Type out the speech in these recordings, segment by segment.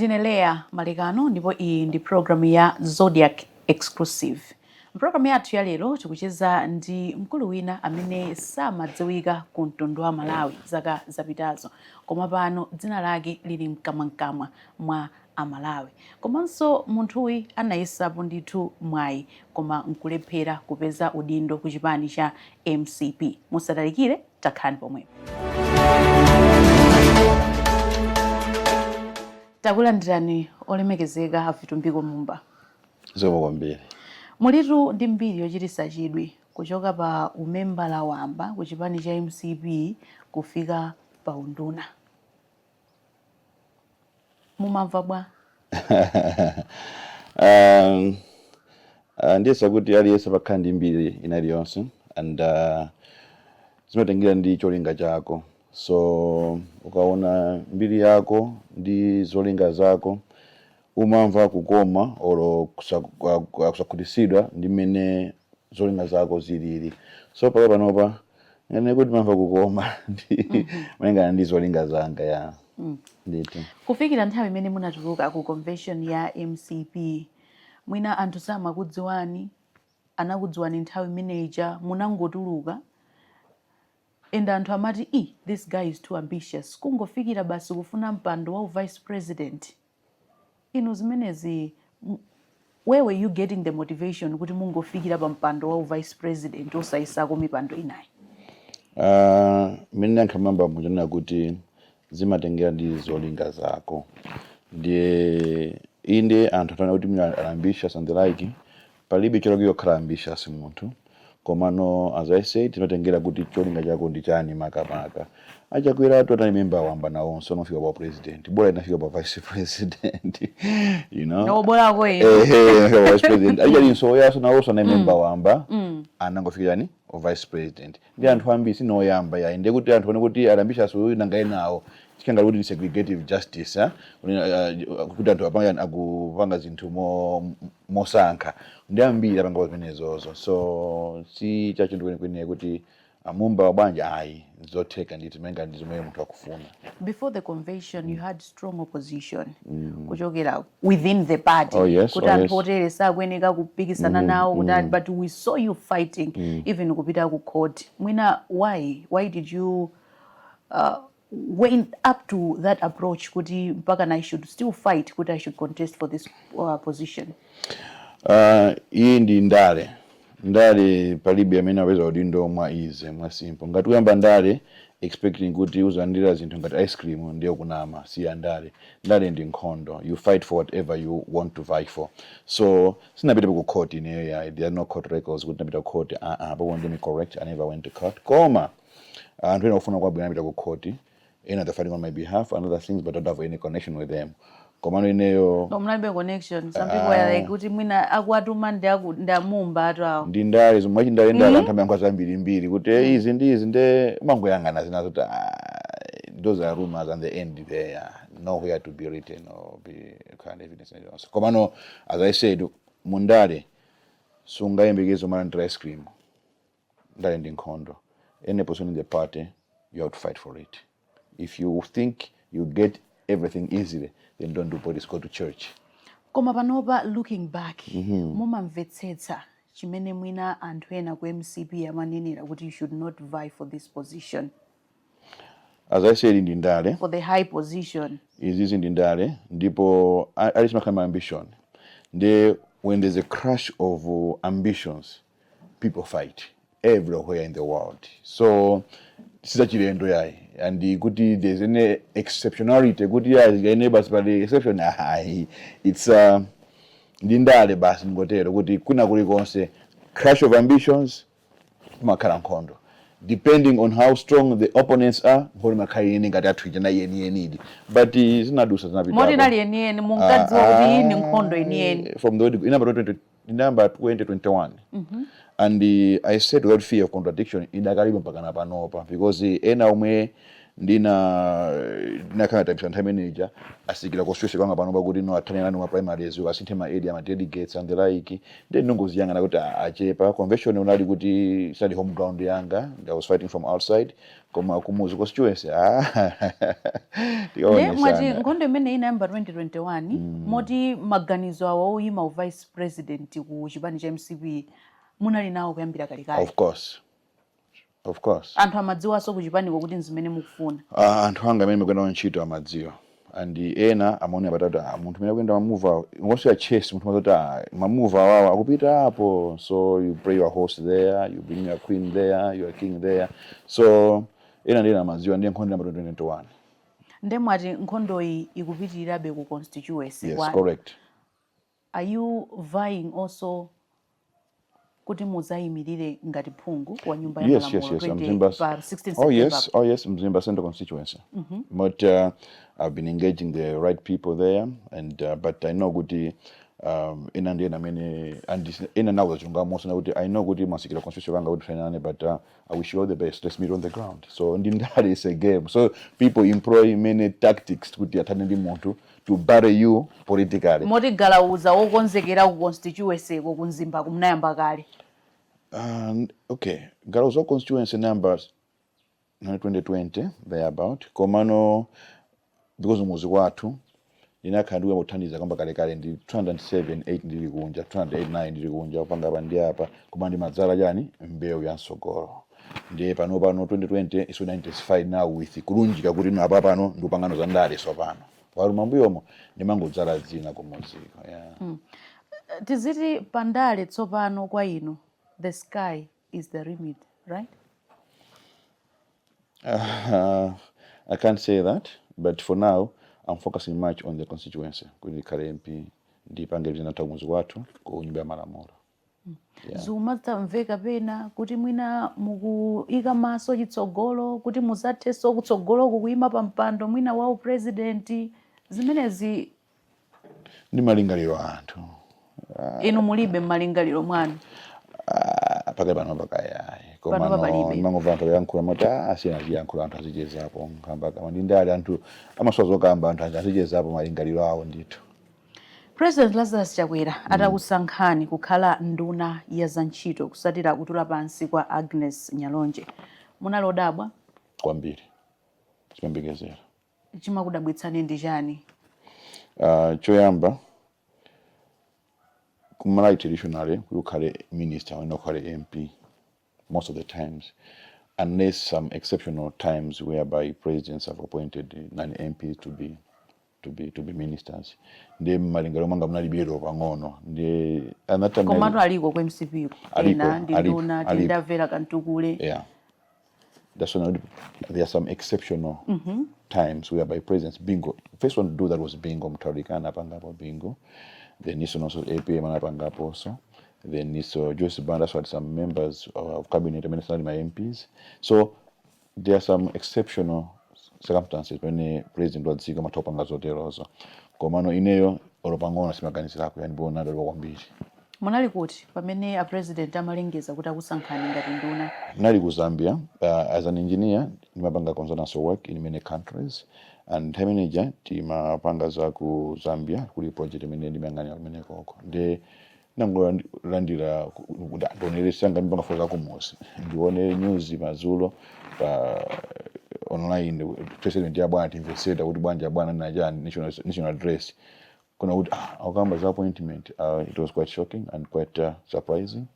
Ndine Leah Malekano ndipo iyi ndi programu ya Zodiak Exclusive. Mpulogalamu yathu ya lero tikucheza ndi mkulu wina amene samadziwika ku mtundu wa Malawi zaka zapitazo, koma pano dzina lake lili mkamwamkamwa mwa Amalawi. Komanso munthuyi anayesapo ndithu mwayi koma nkulephera kupeza udindo ku chipani cha MCP. Musatalikire, takhalani pomwepo. Takulandirani, olemekezeka a Vitumbiko Mumba. Zikomo kwambiri. Mulitu ndi mbiri yochititsa chidwi, kuchoka pa umembala wamba ku chipani cha MCP kufika pa unduna. Mumamva bwa? Ndiyesa kuti aliyense amakhala ndi mbiri ina iliyonse and zimatengera ndi cholinga chako. So ukaona mbiri yako ndi zolinga zako, umamva kukoma olo kusakhutitsidwa ndi mmene zolinga zako zilili. So paka panopa ine kuti ndimamva kukoma ndi malingana ndi zolinga zanga ya ndithu. Kufikira nthawi imene munatuluka ku convention ya MCP, mwina anthu samakudziwani, anakudziwani nthawi imene ija munangotuluka and anthu amati, "I, this guy is too ambitious, kungofikira basi kufuna mpando wa vice president." Inu zimenezi, where were you getting the motivation kuti mungofikira pa mpando wa vice president osayesako mipando inayi? Mmene ndayankhira muja kuti zimatengera ndi zolinga zako. Ndiye inde, anthu ataona kuti mwina ali ambitious and the like, palibe cholakwika kukhala ambitious munthu. Komano as I said, timatengera kuti cholinga chako ndi chani. Makamaka Achakweratu atali member wamba nawonso anafika pa president, bola inafika pa vice president. No, bolako inu. Ehe, inafika pa vice president. Achalinso yaso nawonso anali member wamba, anangofika chani, o vice president. Ndi anthu ambiri, sinoyamba yayi. Ndiye kuti anthu one kuti ali ambitious uyu, nanga enawo? Chikangati kuti ndi segregative justice, eh? Kuti anthu apanga akupanga zinthu mosankha. Ndi ambiri apanga zimenezozo, so si chachinthu kwenikweni kuti amumba wa bwanji, ayi, zotheka ndithu malinga ndi zimene munthu akufuna. Before the convention you had strong opposition kuchokera within the party Oh, yes. kuti anthu otere sakuyeneka kupikisana nawo kuti, but we saw you fighting, even kupita ku court. Mwina why did you went up to that approach kuti mpaka I should still fight, kuti I should contest for this position? Iyi ndi ndale. Ndale palibe amene apeza udindo mwa easy, mwa simple. Ngati uyamba ndale expecting kuti uzalandira zinthu ngati ice cream, ndiye kunama. Siya ndale. Ndale ndi nkhondo. You fight for whatever you want to fight for. So sinapite ku court ineyo yayi. There are no court records kuti napita ku court. Apo ndimi correct, I never went to court. Koma anthu ena ofuna kwabwino anapita ku court. Ena they're fighting on my behalf and other things, but I don't have any connection with them. Komano ineyo No, munalibe connection. Some people are like kuti mwina akuatuma ndi amumba atu awo. Ndi ndale zomwe chindale ndale. Anthu amayankhula zambirimbiri kuti, "Eh, izi ndi izi." Nde umangoyang'ana zinazo kuti, ah, those are rumors and the end there nowhere to be written or be kind of evidence iliyonse. Komano as I said, mundale sungayembekeze umalandira ice cream. Ndale ndi nkhondo. Any position in the party, you have to fight for it. If you think you get everything easily, then don't do politics, go to church. Koma panopa, looking back, mumamvetsetsa chimene mwina anthu ena ku MCP amanenera kuti you should not vie for this position? As I said, ndi ndale. For the high position. Izizi ndi ndale, ndipo ali chimakhala ambition. Ndi when there's a crash of ambitions, people fight everywhere in the world. So sizachilendo yayi. And kuti there's any exceptionality kuti yayi ene basi pali exception, ayi. It's ndi ndale basi. Ngotero kuti kuna kulikonse crash of ambitions kumakhala nkhondo. Depending on how strong the opponents are, nkhondo imakhala yeni ngati athu ija na yeniyenidi, but zinadusa, zinapita. Moti inali yeniyeni, munkadziwa kuti iyi ndi nkhondo yeniyeni? From the word inamba 20, inamba 2021, and I said without fear of contradiction, idakalipo mpaka na panopa, because ena omwe Ndina ndinakhala tapisa nthawi imeneja asikira constituency kwanga pano pakuti no athane nanu ma primaries, asinthe ma area, ma delegates and the like. Then ndingoziyang'ana kuti achepa. Convention unali kuti sali home ground yanga, I was fighting from outside, koma kumuzi constituency, ah, Nde mwati tikaonesana. Nkhondo imene inayamba 2021, moti maganizo awo oyima u vice president ku chipani cha MCP munali nawo kuyambira kalekale? Of course, of course. Anthu amadziwanso ku chipaniko kuti nzimene mukufuna? Anthu anga amene ndikuyenda ntchito amadziwa, and ena amaona patatu, munthu amene akuyenda ma move ngosi ya chess, munthu amazoti ma move awawa akupita apo. So you play your horse there, you bring your queen there, your king there. So ena ndi ena amadziwa. Ndiye nkhondo inayamba 2021. Nde mwati nkhondoyi ikupitirirabe ku constituency Yes. Kwanu. Correct. Are you vying also kuti muzayimirire ngati phungu wa nyumba ya Yes. malamulo Yes. 20 Mzimba. pa 16 Oh. September? Yes, oh yes, Mzimba Central constituency. But I've been engaging the right people there, and but I know kuti ena ndi ena amene and ena nawo chilungamo kuti I know kuti mwasikira constituency kanga kuti fanane, but I wish you all the best, let's meet on the ground. So ndi ndale is a game, so people employ many tactics kuti athane ndi munthu, to bury you politically. Moti galauza wokonzekera ku constituency ko ku Mzimba kumunayamba kale? And okay, galauza constituency numbers 2020 thereabout, komano because muzi kwathu ndinakhala ndikuyamba kuthandiza kamba kalekale ndi 207 8 ndili kunja, 208 9 ndili kunja, kupanga apa ndi apa, koma ndimadzala chani, mbewu ya msogolo. Ndiye pano pano 2020 is intensified now with kulunjika kuti no, apa pano ndikupangano za ndale. So pano wali mambuyomo ndimangodzala dzina kumuziko, yeah. Tiziti pandale tsopano kwa inu the sky is the limit, right? I can't say that, but for now I'm focusing much on the constituency kuti ndikhale MP, ndipange zinatha kumuzi kwathu ku nyumba ya malamulo. Yeah. Zikumamveka pena kuti mwina mukuyika maso chitsogolo kuti muzathenso kutsogoloku kuyima pa mpando mwina wa upresident. Zimenezi? Ndi malingaliro a anthu. Inu mulibe m'malingaliro mwanu? Ah, pakali pano pakayayi. Pano Komano palibe. ndimangomva anthu akuyankhula moti asiyana aziyankhula, anthu azichezapo nkhamba kama ndi ndale, anthu amasowa zokamba, anthu azichezapo malingaliro awo ndithu. President Lazarus Chakwera atakusankhani kukhala nduna ya zantchito kusatira kutula pansi kwa Agnes Nyalonje, munali odabwa? Kwambiri, chipembekezera. Chimakudabwitsani ndi chani? Choyamba, kumalawi traditionally kuti ukhale minister wena ukhale MP most of the times, unless some exceptional times whereby presidents have appointed non-MPs to be ministers. Ndiye malingaliro mwanga munalibero pang'ono ndi and that time Komatu aliko ku MCP ku. Aliko, ena ndi aliko, nduna. Aliko. Tindamvera Kantukule. Yeah, that's when there are some exceptional times whereby presidents, Bingu, first one to do that was Bingu Mutharika, anapangapo Bingu. Then iso also APM anapangapo also. Then iso Joyce Banda also had some members of cabinet amene sanali ma MPs. So there are some exceptional circumstances pamene president wa dziko amatha kupanga zoterozo. Komano ineyo olo pang'ono simaganizirako, yani bona ndalipo kwambiri. Munali kuti pamene a president amalengeza kuti akusankhani ngati nduna? Nali ku Zambia. As an engineer ndimapanga consultancy work in many countries, and nthawi imeneja timapanga za ku Zambia, kuli project imene ndimayang'anira kumenekoko. Ndi nangolandira ndionere sanga ndipanga fo za kumuzi, ndione news madzulo pa online, president ya bwana, timvesera kuti bwanja bwana nachani national address kuna kuti akamba za appointment. It was quite shocking and quite surprising,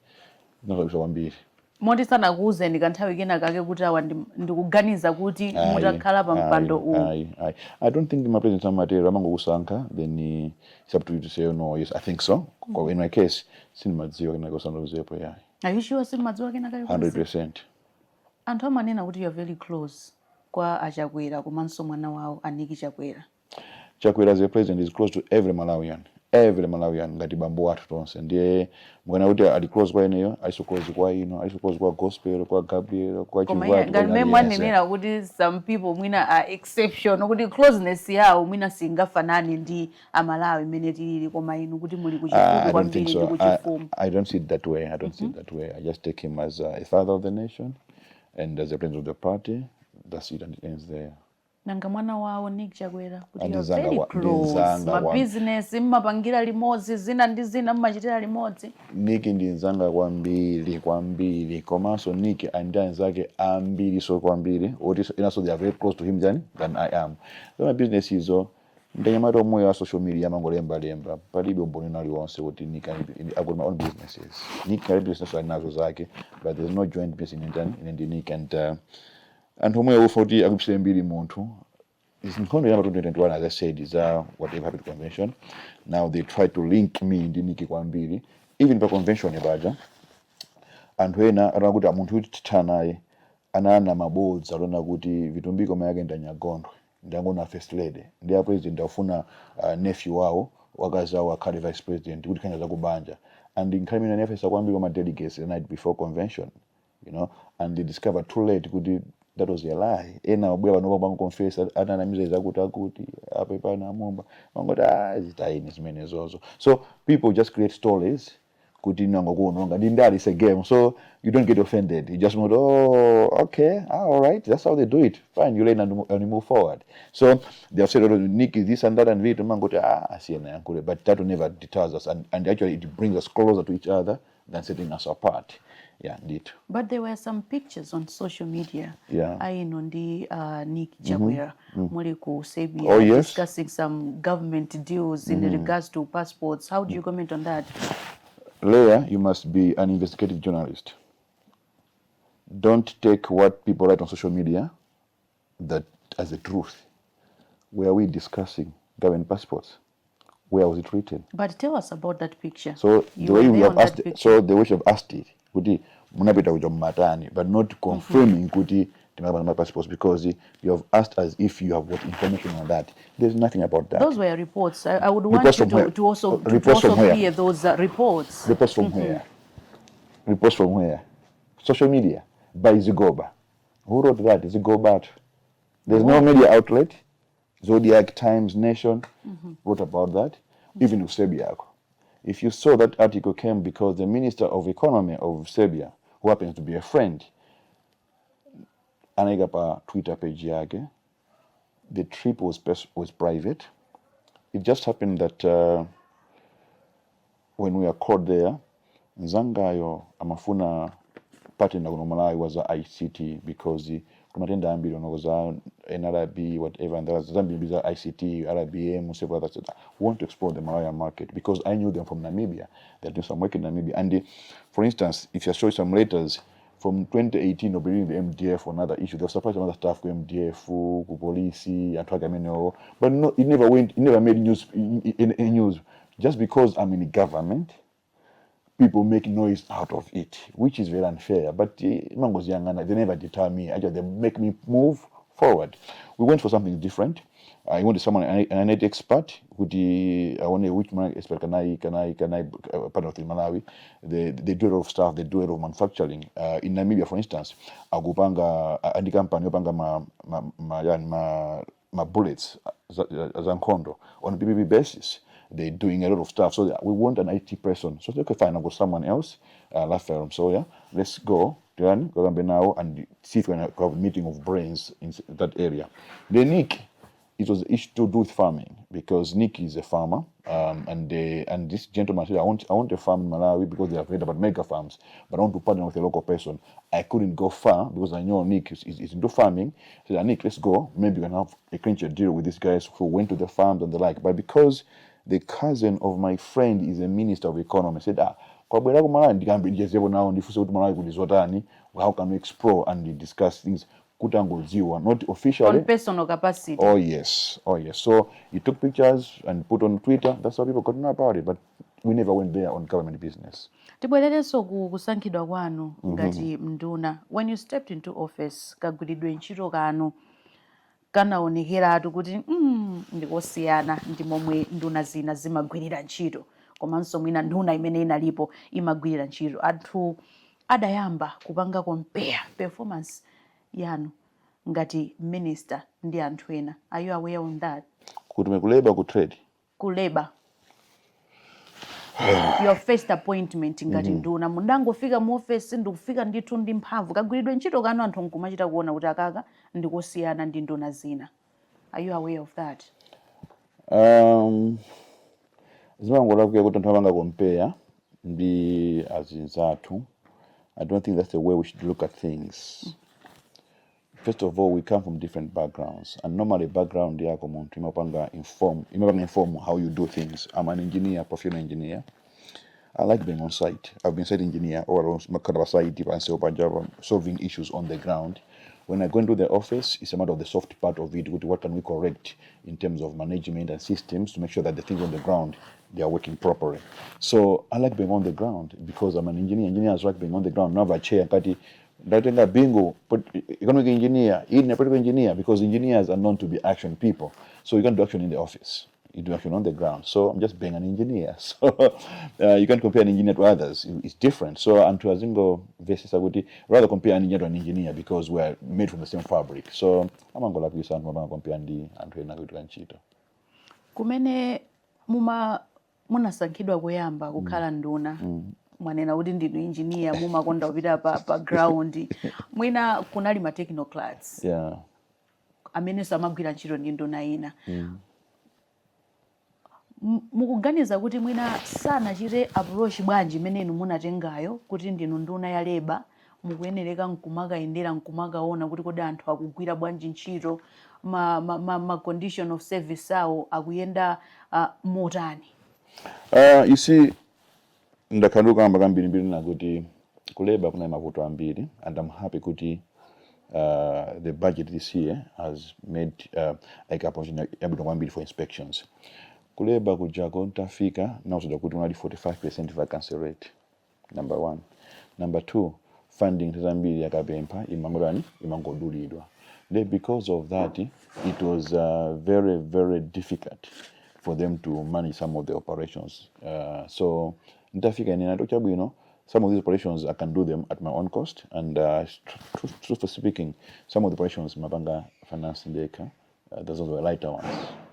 zinazabisa kwambiri. Moti sanakuwuzeni kanthawi kena kake kuti awa ndikuganiza kuti mutakhala pa mpando uwu? Ayi, ayi. I don't think my president amatero, amangokusankha, then it's up to you to say no, yes, I think so. In my case sindimadziwa kena kosanauzepo, yayi. Are you sure simumadziwa kena kalikonse? 100%. Anthu amanena kuti you are very close kwa aChakwera komanso mwana wawo a Nick Chakwera. Chakwera as a president is close to every Malawian, every Malawian, ngati bambo wathu tonse. Ndiye mukana kuti ali close kwa ineyo, aliso close kwa ino, aliso close kwa Gospel, kwa Gabriel, kwa Koma Chivati, iye ngati kwa mmene aliyense. mwanenera kuti some people mwina are exception, kuti closeness yawo mwina singafanane ndi Amalawi mmene tilili, koma inu kuti muli kuchifupi I don't think kwambiri so. ndi kuchifumu. I don't see it that way. I don't see it that way. I just take him as a father of the nation and as a president of the party. That's it and it ends there. Nanga mwana wawo Nick Chakwera, kuti you are Andizanga very close, ndinzanga mabizinesi mmapangira limodzi, zina ndi zina mmachitira limodzi? Nick ndi nzanga kwambiri kwambiri, komanso Nick ali ndi anzake ambiri so kwambiri oti inanso they are very close to him than I am. Zama business izo ndanyamata omwe wa social media amangolembalemba, palibe umboni uliwonse kuti Nick I've got my own businesses. Nick ali business ali nazo zake, but there's no joint business ine ndi Nick. And anthu omwe ufa kuti akupsire mbiri munthu is nkhondo yamba 2021, as I said, is whatever happened to convention. Now they try to link me ndi Nick kwambiri. Even pa convention paja, anthu ena ataona kuti munthu uyu tithana naye, anana mabodza alona kuti Vitumbiko mayake ndanyagondwe ndangona first lady ndi a president afuna nephew wawo, wakazi awo, akhale vice president kuti khanya zakubanja. And nkhani imene anafesa kwambiri kwa ma delegates the night before convention, and they discovered too late kuti that was a lie. Ena wabwera pano panga confess atanamiza zakuti akuti ape pana amomba mangoti, ah, zitayini zimene zozo. So people just create stories kuti nango kuononga ndi ndali. It's a game, so you don't get offended. You just go, "Oh, okay, ah, all right, that's how they do it. Fine." You learn and you move forward. So they have said, "Oh, Nick is this and that," and vitu mangoti, ah, asiyena yankule, but that will never deters us, and actually it brings us closer to each other than setting us apart. Yeah, indeed. But there were some pictures on social media aino ndi Nick Chakwera muli ku Serbia Oh, yes. discussing some government deals in regards to passports. How do you comment on that? Leah, you must be an investigative journalist. Don't take what people write on social media that as the truth. Were we discussing government passports? Where was it written? But tell us about that picture. So You the were way we there have on that asked, picture. So the way you have asked it, kuti munapita kuja mumatani, but not confirming kuti tinapata ma passports, because you have asked as if you have got information on that. There's nothing about that. Those were reports. I would want Reports you from where? to also, to Reports also from where? clear those reports. Reports from where? Reports from where? Social media by Zigoba. Who wrote that? Zigoba. There's no media outlet. Zodiac, Times, Nation wrote about that. Even Serbia. If you saw that article came because the Minister of Economy of Serbia, who happens to be a friend, anaika pa Twitter page yake. The trip was private. It just happened that when we were called there, nzangayo amafuna partner kuno Malawi was a ICT, because kumatenda ambiri onoko za NRB, whatever, and there's zambiri za ICT, RBM, several others. We want to explore the Malawian market because I knew them from Namibia. They're doing some work in Namibia. And for instance, if you show some letters from 2018 of bringing the MDF or another issue, they've supplied some other stuff ku MDF, ku police, anthu ake amenewo. But no, it never went, it never made news in news. Just because I'm in the government, people make noise out of it, which is very unfair. But mangoziyang'ana, they never deter me. Actually, they make me move forward. We went for something different. I wanted someone, an IT expert. Kuti I wanted which man expert can I partner with in Malawi? They do a lot of stuff. They do a lot of manufacturing. In Namibia, for instance, akupanga andi company yopanga ma, yani ma bullets za nkhondo on a PPP basis. They're doing a lot of stuff. So we want an IT person. So I said, "Okay, fine, I'll go someone else, Rafael Msoya. Let's go." Then go now and see if we can have a meeting of brains in that area. Then Nick, it was issue to do with farming, because Nick is a farmer, and this gentleman said, "I want a farm in Malawi," because they have heard about mega farms, but I want to partner with a local person. I couldn't go far because I know Nick is into farming. I said, "Nick, let's go. Maybe we can have a clinch a deal with these guys who went to the farms and the like." But because the cousin of my friend is a minister of economy, said, "Ah, kwabwera ku Malawi ndikambe ndichezepo nawo ndifunse kuti Malawi kuti zotani, how can we explore and discuss things," kuti angodziwa, not officially. On personal capacity. Oh yes, oh yes. So he took pictures and put on Twitter. That's how people got to know about it. But we never went there on government business. Tibwererenso ku kusankhidwa kwanu ngati nduna. When you stepped into office, kagwiridwe ntchito kanu kanaonekeratu kuti ndikosiyana ndi momwe nduna zina zimagwirira ntchito, komanso mwina nduna imene inalipo imagwirira ntchito. Anthu adayamba kupanga compare performance yanu ngati minister ndi anthu ena. Are you aware on that? Kuti ku labor, ku trade? Ku labor. Your first appointment ngati nduna, mundangofika mu ofesi ndikufika ndithu ndi mphamvu, kagwiridwe ntchito kanu anthu nkumachita kuona kuti akaka ndikosiyana ndi nduna zina. Are you aware of that? Zimangolakwika kuti anthu amanga compare ndi azinzathu. I don't think that's the way we should look at things. First of all, we come from different backgrounds, and normally background yako munthu imapanga inform how you do things. I'm an engineer, professional engineer. I like being on site. I've been site engineer or makhala site pansi paja, solving issues on the ground. When I go into the office, it's a matter of the soft part of it. What can we correct in terms of management and systems to make sure that the things on the ground, they are working properly? So I like being on the ground because I'm an engineer. Engineers like being on the ground. Never chair kati ndatenga bingo but economic engineer, even a political engineer, because engineers are known to be action people. So you can't do action in the office, you do action on the ground. So I'm just being an engineer. So you can't compare an engineer to others. It's different. So anthu azingomvetsetsa kuti rather compare an engineer to an engineer because we're made from the same fabric. So amangolakwitsa anthu amapanga compare ndi anthu ena kuitira ntchito. Kumene muma munasankhidwa kuyamba kukhala nduna, mwanena kuti ndinu engineer, mumakonda kupita pa ground, mwina kunali ma technocrats amenenso amagwira ntchito ndi nduna ina. Mukuganiza kuti mwina sanachite approach bwanji imene inu munatengayo, kuti ndinu nduna ya labour, mukuyenereka nkumakayendera, nkumakaona kuti kodi anthu akugwira bwanji ntchito, ma condition of service awo akuyenda motani? You see, ndakhala kamba kambirimbiri nakuti ku labour kuna mavuto ambiri, and I'm happy kuti the budget this year has made like a provision yabwino kwambiri for inspections. Ku labour kujako ntafika nauzoda kuti unali 45% vacancy rate, number one. Number two, funding zambiri yakapempha imangotani, imangodulidwa. Then because of that, it was very, very difficult for them to manage some of the operations. So ntafika ine nati chabwino, some of these operations I can do them at my own cost, and truthfully speaking, some of the operations mapanga finance ndekha. Those are the lighter ones.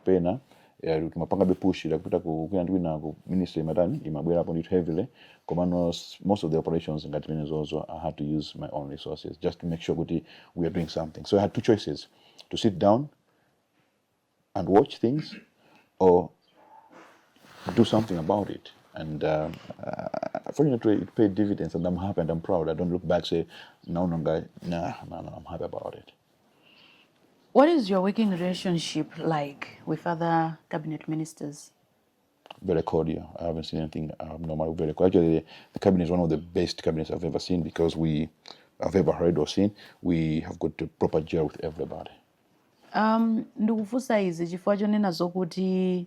Pena timapanga be push kupita ku kwina ndi kwina ku ministry, imatani, imabwerapo ndithu heavily. Komano most of the operations ngati mene zozo, I had to use my own resources just to make sure kuti we are doing something. So I had two choices: to sit down and watch things or do something about it. And fortunately, it paid dividends, and I'm happy and I'm proud. I don't look back, say, No, guy, nah, no, I'm happy about it." What is your working relationship like with other cabinet ministers? Very cordial. I haven't seen anything abnormal. Very cordial. Actually, the cabinet is one of the best cabinets I've ever seen because we, I've ever heard or seen. We have got a proper gel with everybody. Ndikufunsa izi chifukwa chonena zokuti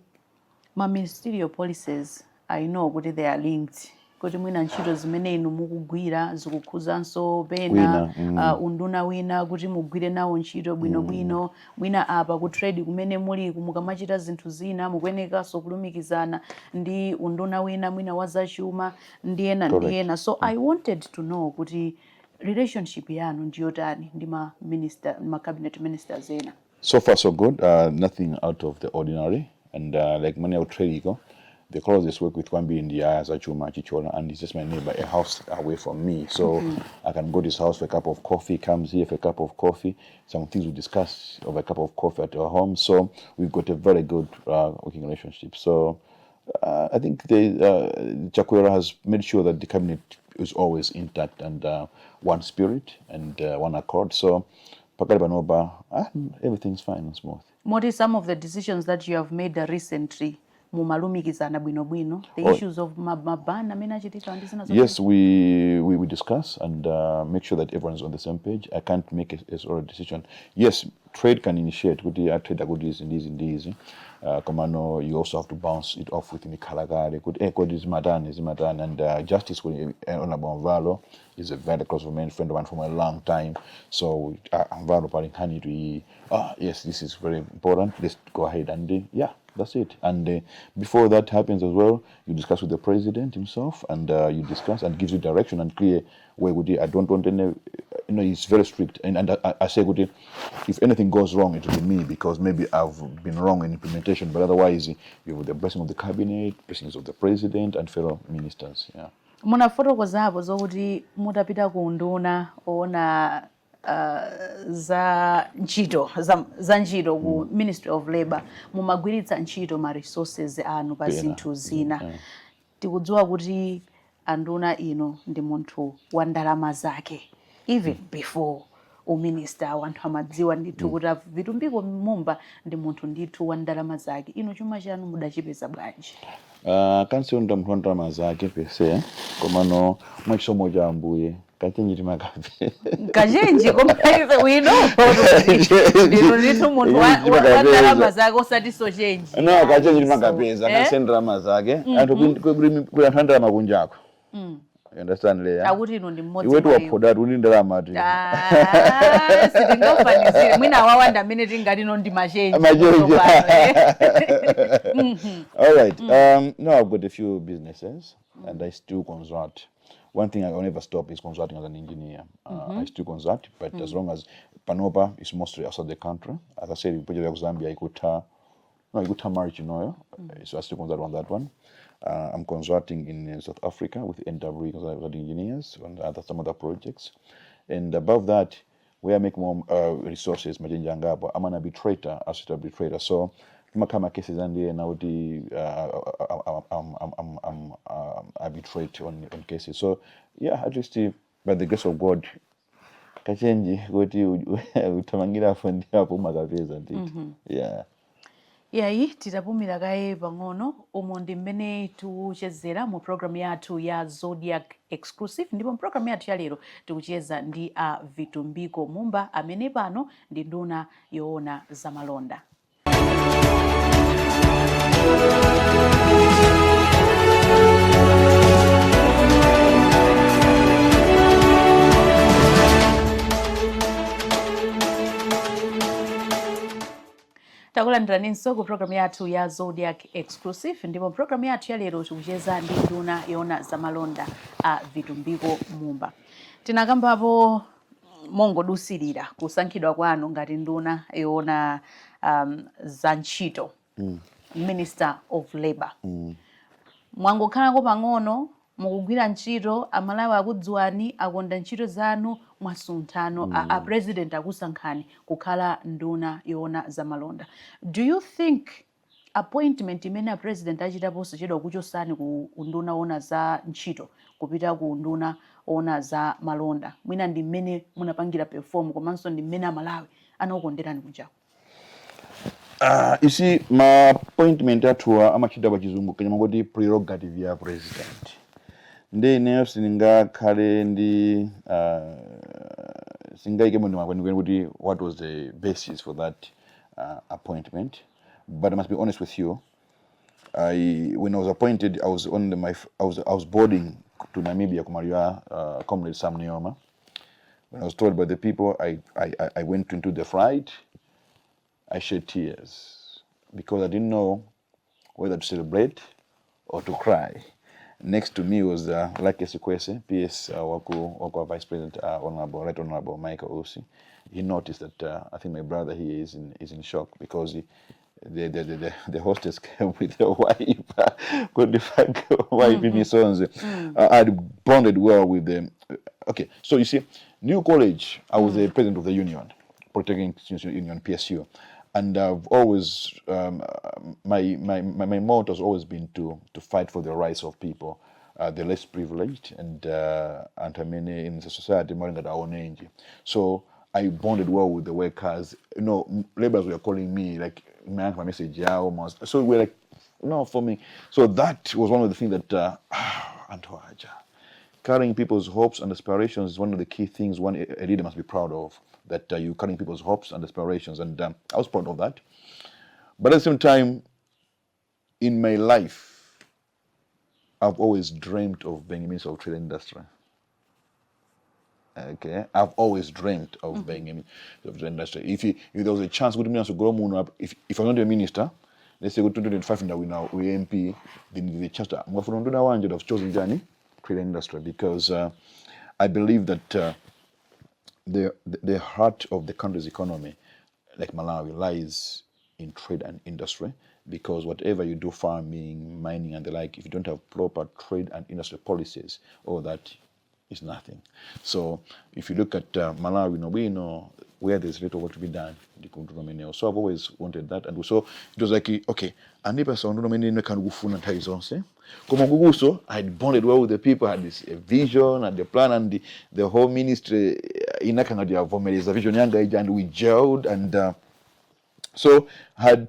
ma ministerial policies, I know kuti they are linked, kuti mwina ntchito zimene inu mukugwira zikukhuzanso pena Wina, unduna wina, kuti mugwire nawo ntchito bwinobwino. Mwina apa ku trade kumene muli, mukamachita zinthu zina mukuyenekanso kulumikizana ndi unduna wina, mwina wa zachuma ndi ena ndi Correct. ena. So I wanted to know kuti relationship yanu ndiyotani ndi ma minister, ma cabinet ministers ena? So far, so good. Nothing out of the ordinary. And like money out trade, the closest work with kwambiri ndi Zachuma Chichola, and he's just my neighbor, a house away from me. So I can go to his house for a cup of coffee, comes here for a cup of coffee. Some things we discuss over a cup of coffee at our home. So we've got a very good working relationship. So I think Chakwera has made sure that the cabinet is always intact and one spirit and one accord. So pakali panopa, everything's fine and smooth. Moti some of the decisions that you have made recently mumalumikizana bwinobwino, the issues of ma ban amene achitika ndi zina? Yes, we discuss and make sure that everyone's on the same page. I can't make a sort of decision. Yes, trade can initiate kuti a trade akuti izi ndi izi ndi izi. Komano you also have to bounce it off with Mikhalakale kuti kodi zimatani, zimatani, and justice with Honorable Mvalo is a very close friend of mine from a long time. So Mvalo, pali nkhani itu iyi. Ah, yes, this is very important. Let's go ahead and yeah, that's it. And before that happens as well, you discuss with the president himself, and you discuss and gives you direction and clear where would you, I don't want any He's very strict, and I say kuti if anything goes wrong, it will be me because maybe I've been wrong in implementation. But otherwise, you have the blessing of the cabinet, blessings of the president, and fellow ministers. Yeah. Munafotokozapo zokuti mutapita ku nduna oona za ntchito, za ntchito ku Ministry of Labor, mumagwiritsa ntchito ma resources anu pa Pena. zinthu zina. Tikudziwa kuti anduna ino ndi munthu wa ndalama zake. Even before uminister, anthu amadziwa ndithu kuti a Vitumbiko Mumba ndi munthu ndithu wa ndalama zake. Inu chuma chanu mudachipeza bwanji? Kansi ndi munthu wa ndalama zake per se, komano mwachisomo cha Ambuye kachenji timakapeza. Kachenji, koma ife we know ndinu ndithu munthu wa ndalama zake, osati chenji. No, kachenji timakapeza. So, eh? Kansi ndalama zake, anthu kuli anthu a ndalama kunjako. You understand, Leya? Akuti inu ndi mmodzi Iwetu mwa iwo. waphodatu uli ndalama tu. Ah, sitingafanizire, mwina awawa ndi amene tingati no ndi machenji. Machenji. Tsopano, eh. All right. No, I've got a few businesses and I still consult. One thing I will never stop is consulting as an engineer. I still consult, but as long as panopa is mostly outside the country. As I said, project ya Zambia ikutha, no, ikutha March, So I still consult on that one. I'm consulting in South Africa with NW Consulting Engineers on some other projects. And above that, where I make more resources, machenji angapo, I'm an arbitrator, associate arbitrator. So makama cases and now the I'm arbitrate on cases. So yeah, at least by the grace of God, kachenji kuti utamangira apo ndi apo umakapeza ndithu. Yeah. Yayi, titapumira kaye pang'ono. Umo ndi mmene tikuchezera mu programu yathu ya Zodiak Exclusive, ndipo mpulogalamu yathu ya lero tikucheza ndi a Vitumbiko Mumba amene pano ndi nduna yoona zamalonda. Takulandiraninso ku programu yathu ya Zodiak Exclusive, ndipo programu yathu ya lero tikucheza ndi nduna yoona zamalonda a Vitumbiko Mumba. Tinakambapo mongodusirira kusankhidwa kwanu ngati nduna yoona za ntchito, Minister of Labor. Mwangokhalako pang'ono mukugwira ntchito, Amalawi akudziwani, akonda ntchito zanu, mwasunthano, a president akusankhani kukhala nduna yoona zamalonda. Do you think appointment imene a president achita posachedwa, kuchosani ku unduna woona za ntchito kupita ku unduna woona za malonda, mwina ndi mmene munapangira perform komanso ndi mmene Amalawi anakukonderani kunjaku? You see, ma appointment athuwa amachita pa Chizungu kanyama kuti prerogative ya president. Ndi ineyo sindingakhale ndi singayikemo ndima kwenikweni kuti what was the basis for that appointment. But I must be honest with you, when I was appointed, I was on the, my I was boarding to Namibia kumaliro a Comrade Sam Nujoma. When I was told by the people, I went into the flight. I shed tears because I didn't know whether to celebrate or to cry. Next to me was Lucky Sikwese, PS waku Vice President, Honorable, Right Honorable Michael Usi. He noticed that I think my brother here is in shock because the hostess came with a wipe, could wipe misonzi. I had bonded well with them. Okay, so you see, New College, I was the president of the union, Polytechnic Students Union, PSU. And I've always, my motto has always been to fight for the rights of people, the less privileged, and amene in the society, malinga aonenji. So I bonded well with the workers. Laborers were calling me, like, my message, yeah, almost. So we're like, no, for me. So that was one of the things that, anthu aja. Carrying people's hopes and aspirations is one of the key things one a leader must be proud of. That you carrying people's hopes and aspirations, and I was proud of that. But at the same time, in my life, I've always dreamt of being a Minister of Trade and Industry. Okay, I've always dreamt of being a Minister of Trade and Industry. If there was a chance, kuti mina grow muno, if I'm not a minister, let's say go 2025 now we MP, then the chance to mungafuna nduna wanje would have chosen chani, trade and industry, because I believe that The heart of the country's economy, like Malawi, lies in trade and industry, because whatever you do, farming, mining and the like, if you don't have proper trade and industry policies, all that is nothing. So if you look at Malawi, we know where there's little work to be done. So I've always wanted that. And so it was like, okay, andipasa unduna umene ndikufuna nthawi zonse. Koma kukuso, I had bonded well with the people, I had this vision and the plan, and the whole ministry inakhala ngati yavomereza vision yanga ija, and we gelled, and so had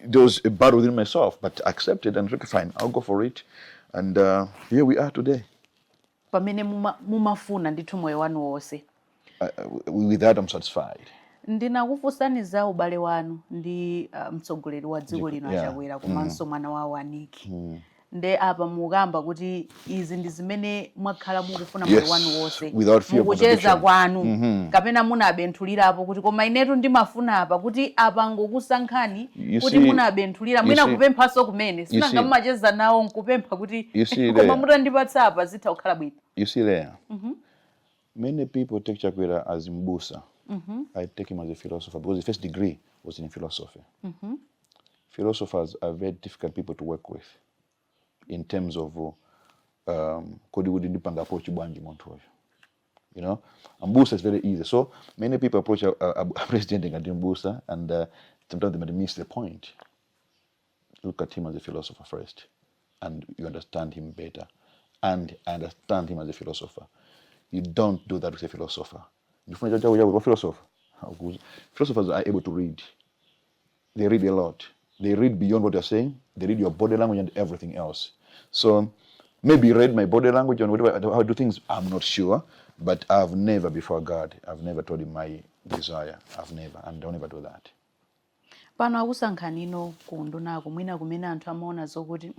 there was a battle within myself, but accepted and okay, fine, I'll go for it. And here we are today. Pamene mumafuna ndithu moyo wanu wonse. With that, I'm satisfied. Ndinakufunsani za ubale wanu ndi mtsogoleri wa dziko lino, Achakwera, komanso mwana wawo a Nick. Nde apa mukamba kuti izi ndi zimene mwakhala mukufuna moyo wanu wonse. Without fear of Mukucheza contradiction. kwanu, kapena munabenthulirapo kuti koma inetu ndimafuna apa, kuti apa ngokusankhani, kuti munabenthulira mwina kupemphaso kumene sinanga mumacheza nawo nkupempha kuti You see koma there. Mutandipatsa apa zitha kukhala bwino? You see there, many people take Chakwera as Mbusa. I take him as a philosopher because his first degree was in philosophy. Philosophers are very difficult people to work with in terms of kodi kuti ndipanga approach bwanji munthu uyu. Mbusa is very easy. So many people approach a president ngati Mbusa and sometimes they might miss the point. Look at him as a philosopher first and you understand him better. And I understand him as a philosopher. You don't do that with a philosopher. Ndifuna chawo chawo philosopher. Philosophers are able to read. They read a lot. They read beyond what you're saying. They read your body language and everything else. So maybe you read my body language and whatever, how I do things, I'm not sure. But I've never, before God, I've never told him my desire. I've never, and I'll never do that. Pano akusankhani ino ku undunako, mwina kumene anthu amaona zokuti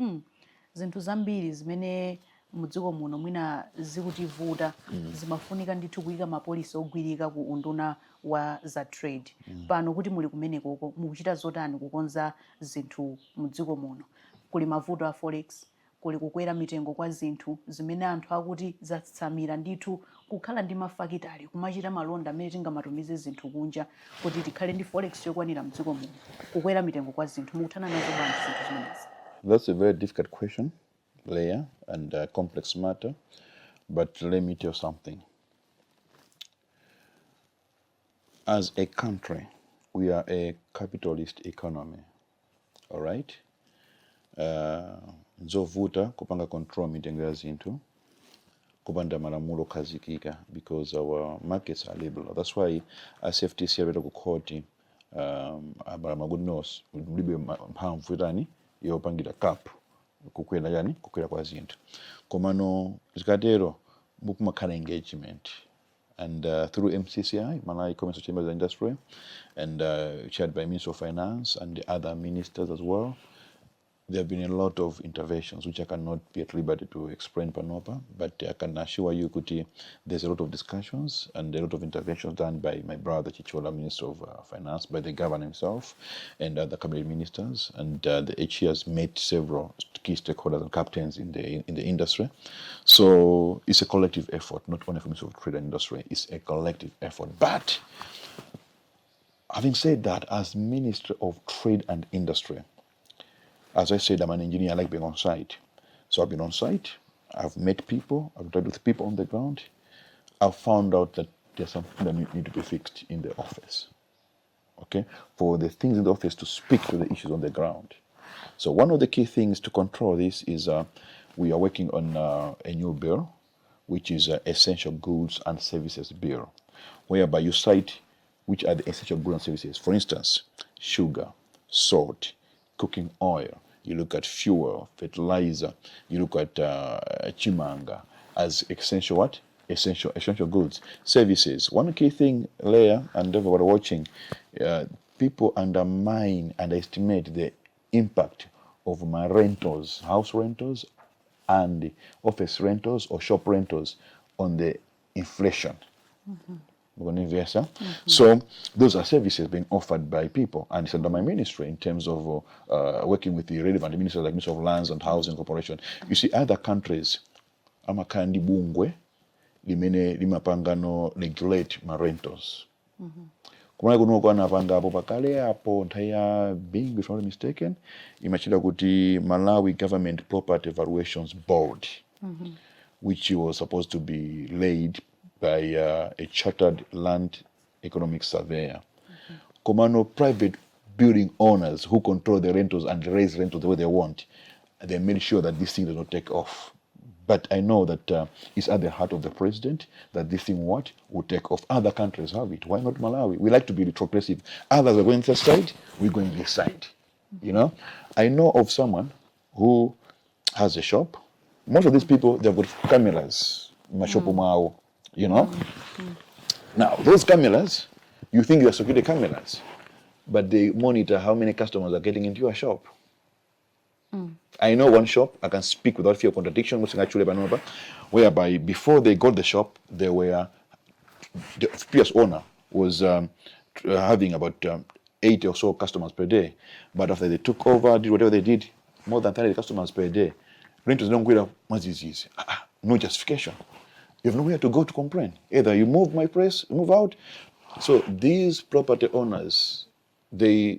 zinthu zambiri zimene mudziko muno mwina zikutivuta zimafunika ndithu kuyika ma policy ogwirika ku unduna wa za trade. Pano kuti muli kumenekoko, mukuchita zotani kukonza zinthu mudziko muno? Kuli mavuto a forex, kuli kukwera mitengo kwa zinthu zimene anthu akuti zatsamira ndithu kukhala ndi mafakitale kumachita malonda amene tingamatumize zinthu kunja kuti tikhale ndi forex yokwanira mdziko muno. Kukwera mitengo kwa zinthu, mukuthana nazo bwanji zinthu zimenezi? That's a very difficult question, Leah, and a complex matter. But let me tell you something. As a country, we are a capitalist economy. All right? Nzovuta kupanga control mitengo ya zinthu kupanda malamulo okhazikika because our markets are liberal. That's why CFTC apita ku court, abalama good nose mulibe mphamvu itani yopangira cap kukwera yani kukwera kwa zinthu. Komano zikatero mukumakhala engagement and through MCCI, Malawi Commercial Chambers and Industry, and chaired by Minister of Finance and the other ministers as well, there have been a lot of interventions which I cannot be at liberty to explain panopa, but I can assure you kuti there's a lot of discussions and a lot of interventions done by my brother Chithyola, Minister of Finance, by the governor himself and other cabinet ministers, and the HE has met several key stakeholders and captains in the industry. So it's a collective effort, not only from Minister of Trade and Industry, it's a collective effort. But having said that, as Minister of Trade and Industry, as I said, I'm an engineer, I like being on site. So I've been on site, I've met people, I've dealt with people on the ground. I've found out that there's something that need to be fixed in the office. Okay? For the things in the office to speak to the issues on the ground. So one of the key things to control this is we are working on a new bill, which is Essential Goods and Services Bill, whereby you cite which are the essential goods and services. For instance, sugar, salt, cooking oil. You look at fuel, fertilizer. You look at chimanga as essential what? Essential goods, services. One key thing, Leah, and everybody watching, people undermine, underestimate the impact of my rentals, house rentals, and office rentals or shop rentals on the inflation. So those are services being offered by people, and it's under my ministry in terms of working with the relevant ministers like Minister of Lands and Housing Corporation. You see, other countries, amakhala ndi bungwe limene limapangano regulate ma rentals. Kumalawi kunoko anapangapo pakale apo nthawi ya Bingu, if I'm not mistaken, imachita kuti Malawi Government Property Valuations Board, which was supposed to be laid by a chartered land economic surveyor. Komano private building owners who control the rentals and raise rentals the way they want, they made sure that this thing does not take off. But I know that it's at the heart of the president that this thing what will take off. Other countries have it. Why not Malawi? We like to be retrogressive. Others are going this side, we're going this side. I know of someone who has a shop. Most of these people, they've got cameras. Mashopo mwawo. Now, those cameras, you think they're security cameras, but they monitor how many customers are getting into your shop. I know one shop, I can speak without fear of contradiction, whereby before they got the shop, they were, the previous owner was having about 80 or so customers per day. But after they took over, did whatever they did, more than 30 customers per day. Rent is no ah, ah, no justification. You have nowhere to go to complain. Either you move my place, move out. So these property owners, they're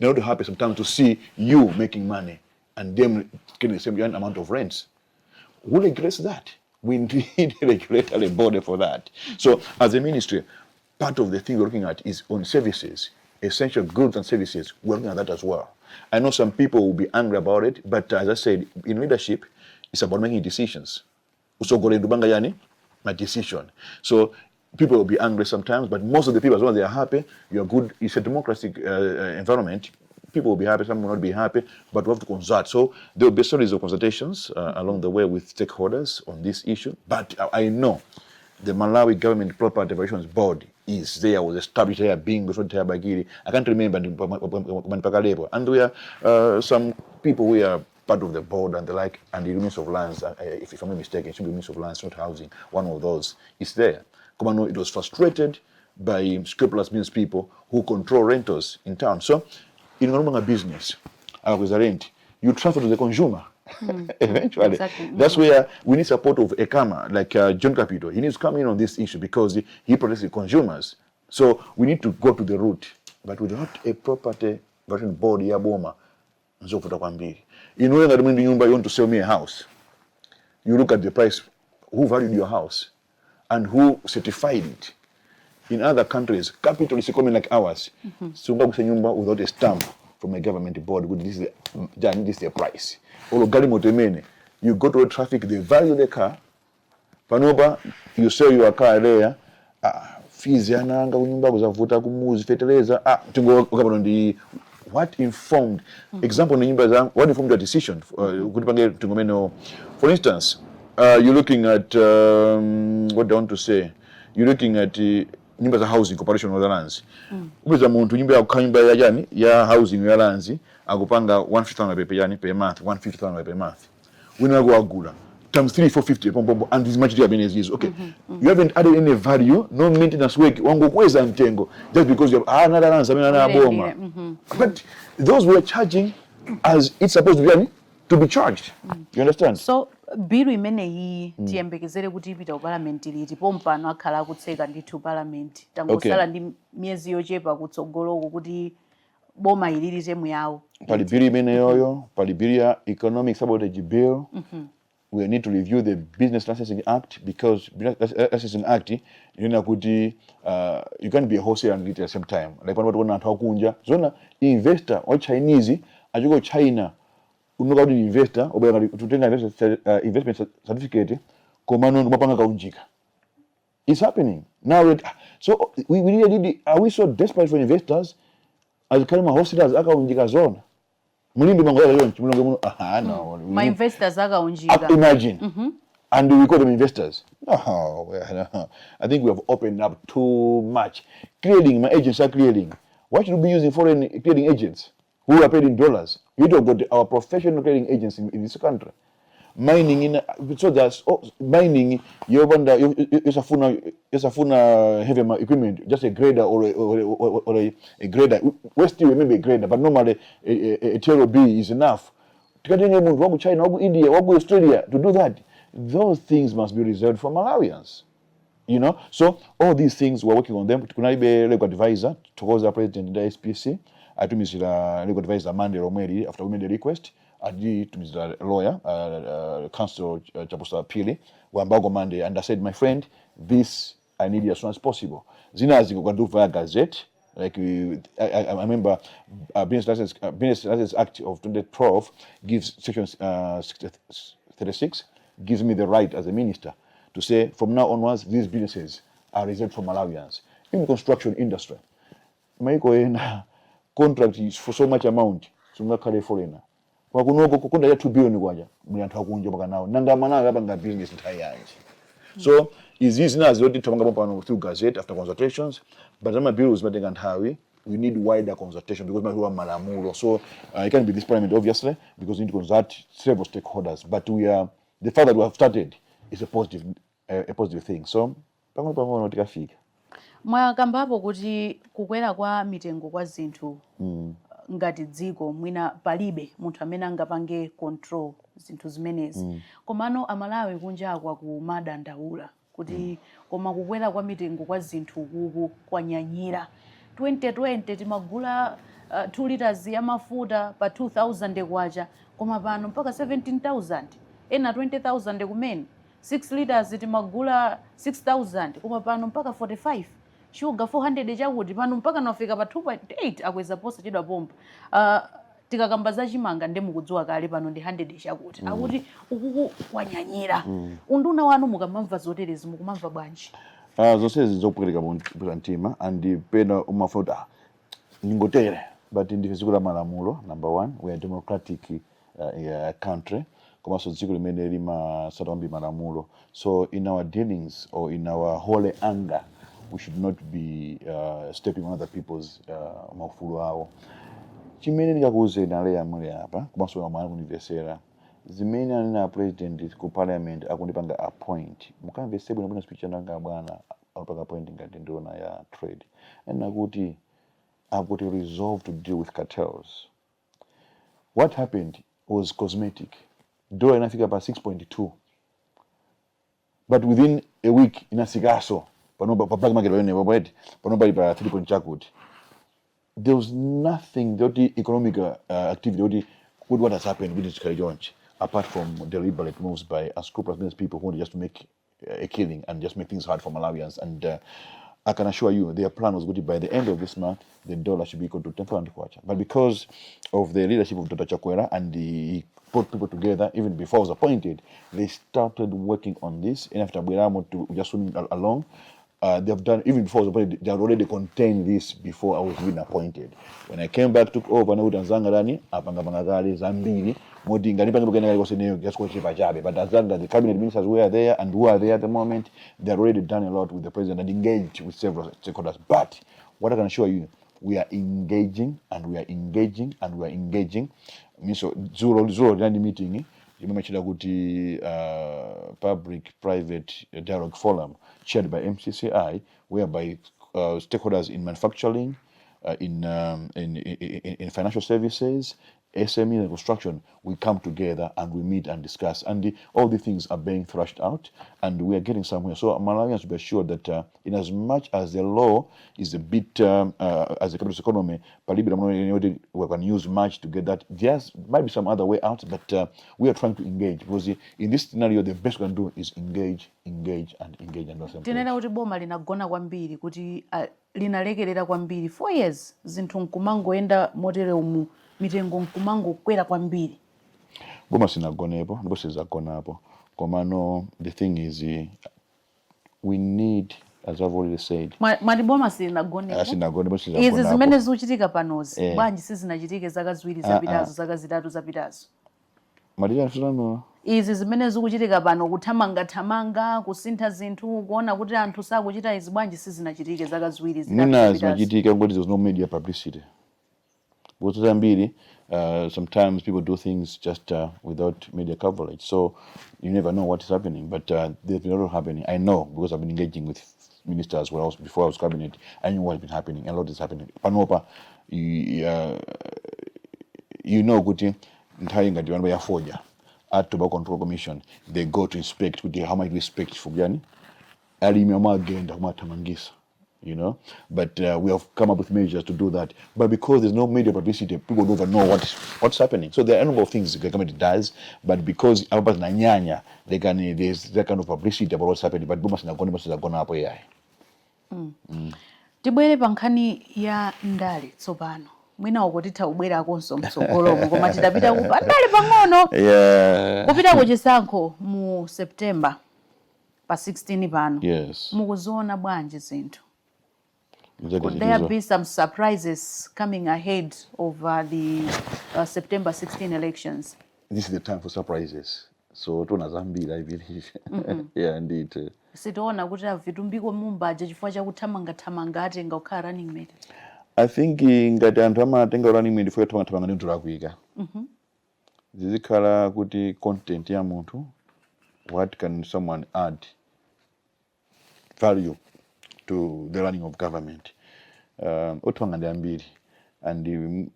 not happy sometimes to see you making money and them getting the same amount of rents. Who regulates that? We need a regulatory body for that. So as a ministry, part of the thing we're looking at is on services, essential goods and services. We're looking at that as well. I know some people will be angry about it, but as I said, in leadership, it's about making decisions. Utsogoleri ndupanga yani ma decision. So people will be angry sometimes, but most of the people, as long as they are happy, you're good. It's a democratic environment. People will be happy, some will not be happy, but we have to consult. So there will be series of consultations along the way with stakeholders on this issue. But I know the Malawi Government Property Valuations Board is there, was established there, being before Bakili. I can't remember, and we are some people who are part of the board and the like, and the Ministry of Lands, if I'm not mistaken, it should be Ministry of Lands, not Housing, one of those is there. Komano, it was frustrated by scrupulous business people who control rentals in town. So, in a business, with the rent, you transfer to the consumer. Eventually. That's where we need support of ECAMA, like John Kapito. He needs to come in on this issue because he protects the consumers. So we need to go to the root. But without a property valuation board ya boma, nzovuta kwambiri. Inuyo ngati mwini nyumba, you want to sell me a house. You look at the price, who valued your house and who certified it. In other countries, capitalist economy like ours, sungagulitse nyumba without a stamp from a government board. Good, this is the price. Olo galimoto imene, you go to the traffic, they value the car. Panopa, you sell your car there, ah, fees yananga kunyumba kuzavuta kumuzi feteleza, ah, tingo ukapano ndi what informed example ni nyumba za what informed your decision kuti pange tingomene. For instance, you're looking at what do I want to say, you're looking at nyumba za Housing Corporation of the Lands. Upeza munthu nyumba ya nyumba ya chani ya housing ya lands akupanga 150,000 per yani per month, 150,000 per month. Wina wako wagula times 3 450 pompompo and this much amene is okay. You haven't added any value, no maintenance work, wangokweza mtengo just because you have another lands amene anaboma, but those were charging as it's supposed to be yani, to be charged. You understand? So bill imeneyi tiyembekezere kuti ipita ku parliament liti? Pompano akhala akutseka ndithu parliament, tangosala ndi miyezi yochepa kutsogoloko kuti boma ilili term yawo. Pali bill imeneyoyo, pali bill ya economic sabotage bill. We need to review the Business Licensing Act because Business Licensing Act inena kuti you can't be a wholesaler and retail at the same time. Like pano pationa anthu akunja zona investor wa Chinese achiko China unoka kuti investor obwera ngati tutenga investment certificate, komano ndimapanga kaunjika. It's happening now. So we really need, are we so desperate for investors azikhale ma wholesalers akaunjika zona mulimbi mango yaka yonchi mulonge muno? Ah, no. Ma investors akaunjika. Imagine. And we call them investors. No, well, no. I think we have opened up too much. Clearing, my agents are clearing. Why should we be using foreign clearing agents who are paid in dollars? We don't got our professional clearing agents in this country. Mining in so there's, oh, mining yobanda yosafuna heavy equipment, just a grader or a grader. We still remember a grader, but normally a TLB is enough. Tikatenge munthu waku China, waku India, waku Australia to do that. Those things must be reserved for Malawians. So all these things, we're working on them. Kunalibe legal advisor. Tithokoze president ndi SPC, atumizira legal advisor Monday lomweli after we made the request. Atitumizira lawyer, counsel Chapusa Pili wambako Monday, and I said, "My friend, this I need it as soon as possible." Zinazi we can do via gazette. Like I remember Business License Act of 2012 gives section 60, 36 gives me the right as a minister to say from now onwards these businesses are reserved for Malawians. In the construction industry, maiko ena contract is for so much amount sungakhale foreigner. Kwakunoko kukunda ya 2 billion kwacha muli anthu akunja pakanawo, nanga Malawi apanga business nthawi yanji? So izi zinazi zoti tapanga pano through gazette after consultations, but ama bills zimatenga nthawi. We need wider consultation because mahiwa malamulo. So it can't be this parliament, obviously, because we need to consult several stakeholders, but we are the fact that we have started is a positive thing. So pang'ono pang'ono tikafika. Mwakambapo kuti kukwera kwa mitengo kwa zinthu, ngati dziko mwina palibe munthu amene angapange control zinthu zimenezi. Komano Amalawi kunja akumadandaula kuti koma kukwera kwa mitengo kwa zinthu kuku kwanyanyira. 2020 timagula 2 liters ya mafuta pa 2000 kwacha, koma pano mpaka 17,000, ena 20,000 kumene. 6 liters timagula 6000, koma pano mpaka 45. Shuga 400 chakuti, pano mpaka nafika pa 2.8, akweza posachedwa pompa. Tikakamba za chimanga, nde mukudziwa kale, pano ndi 100 chakuti. Akuti ukuku kwanyanyira. Unduna wanu mukamamva zoterezi mukumamva bwanji? Zonsezi zopwetekera mtima and pena umafuna kuti ah, ningotere, but ndife dziko la malamulo. Number one, we are democratic country, komanso dziko limene limasata kwambiri malamulo. So in our dealings or in our holy anger, we should not be stepping on other people's maufulu awo. Chimene ndikakuwuzeni aleya muli apa komanso amwe akundimvesera, zimene anena president ku parliament akundipanga appoint, mukamvese bwino bwino speech yanga bwana akupanga appoint ngati nduna ya trade, anena kuti I've got a resolve to deal with cartels. What happened was cosmetic. Dollar inafika pa 6.2, but within a week inasikaso. Pano pa black market pamene pano pano pali pa 3 point chakuti. There was nothing the economic activity kuti kuti what has happened kuti zikhale chonchi, apart from deliberate moves by unscrupulous business people who want just to make a killing and just make things hard for Malawians. And I can assure you their plan was good: by the end of this month the dollar should be equal to 10,000 kwacha. But because of the leadership of Dr. Chakwera and he put people together even before I was appointed, they started working on this, and after bweramo to just swimming along, they've done even before I was appointed. They had already contained this before I was even appointed. When I came back, took over, nakuti anzanga dani apangapanga kale zambiri moti ngati pange kena kalikose neyo just kochepa chabe. But anzanga, the cabinet ministers who are there and who are there at the moment, they had already done a lot with the president and engaged with several stakeholders. But what I can assure you, we are engaging and we are engaging and we are engaging. Miso dzulo dzulo tinali meeting imene machita kuti Public Private Dialogue Forum, chaired by MCCI, whereby stakeholders in manufacturing, in financial services, SME and construction, we come together and we meet and discuss. And all the things are being thrashed out and we are getting somewhere. So Malawians should be assured that in as much as the law is a bit, as a capitalist economy, palibe lamulo we can use much to get that. There might be some other way out, but we are trying to engage because in this scenario, the best we can do is engage, engage, and engage. And not Tinena kuti boma linagona kwambiri, kuti linalekerera kwambiri 4 years, zinthu nkumangoyenda motere umu, mitengo nkumangokwera kwambiri? Boma sinagonepo ndipo sizagonapo. Komano the thing is, we need, as I've already said, Mwati boma silinagonepo? Sinagonepo. Izi sizagonapo. zimene zikuchitika panozi, bwanji sizinachitike zaka 2 zapitazo, zaka 3 zapitazo? Malira fulano. Izi zimene zikuchitika pano, kuthamangathamanga kusintha zinthu, kuona kuti anthu sakuchita izi, bwanji sizinachitike zaka 2, 3 Mwina zapitazo? Zimachitika ngoti there's no media publicity, because zambiri sometimes people do things just without media coverage, so you never know what is happening. But there's been a lot happening. I know because I've been engaging with ministers when I was, before I was cabinet. I knew what's been happening. A lot is happening panopa. You know kuti nthawi ngati pano ya fodya, at Tobacco Control Commission, they go to inspect kuti how much respect for yani Alimi amagenda kumathamangisa, but we have come up with measures to do that. But because there's no media publicity, people don't even know what's happening. So there are a number of things the government does, but because apa zinanyanya, they can there's that kind of publicity about what's happening. But boma sinagone, boma sinagona apo yayi. Tibwere pa nkhani ya ndale tsopano. Mwina uko titha kubwerakonso mtsogolomo, koma titapita ku pandale pang'ono. Kupita ku chisankho mu September pa 16 pano, mukuziona bwanji zinthu? Could there be some surprises coming ahead of the September 16 elections? This is the time for surprises. So tiona zambiri, I believe. Yeah, indeed. Sitiona kuti a Vitumbiko Mumba aja, chifukwa chakuthamangathamanga, atenga kukhala running mate? I think ngati anthu amatenga running mate chifukwa thamangathamanga, ndi kulakwika. Zizikhala kuti content ya munthu, what can someone add value to the running of government? Othamanga ndi ambiri, and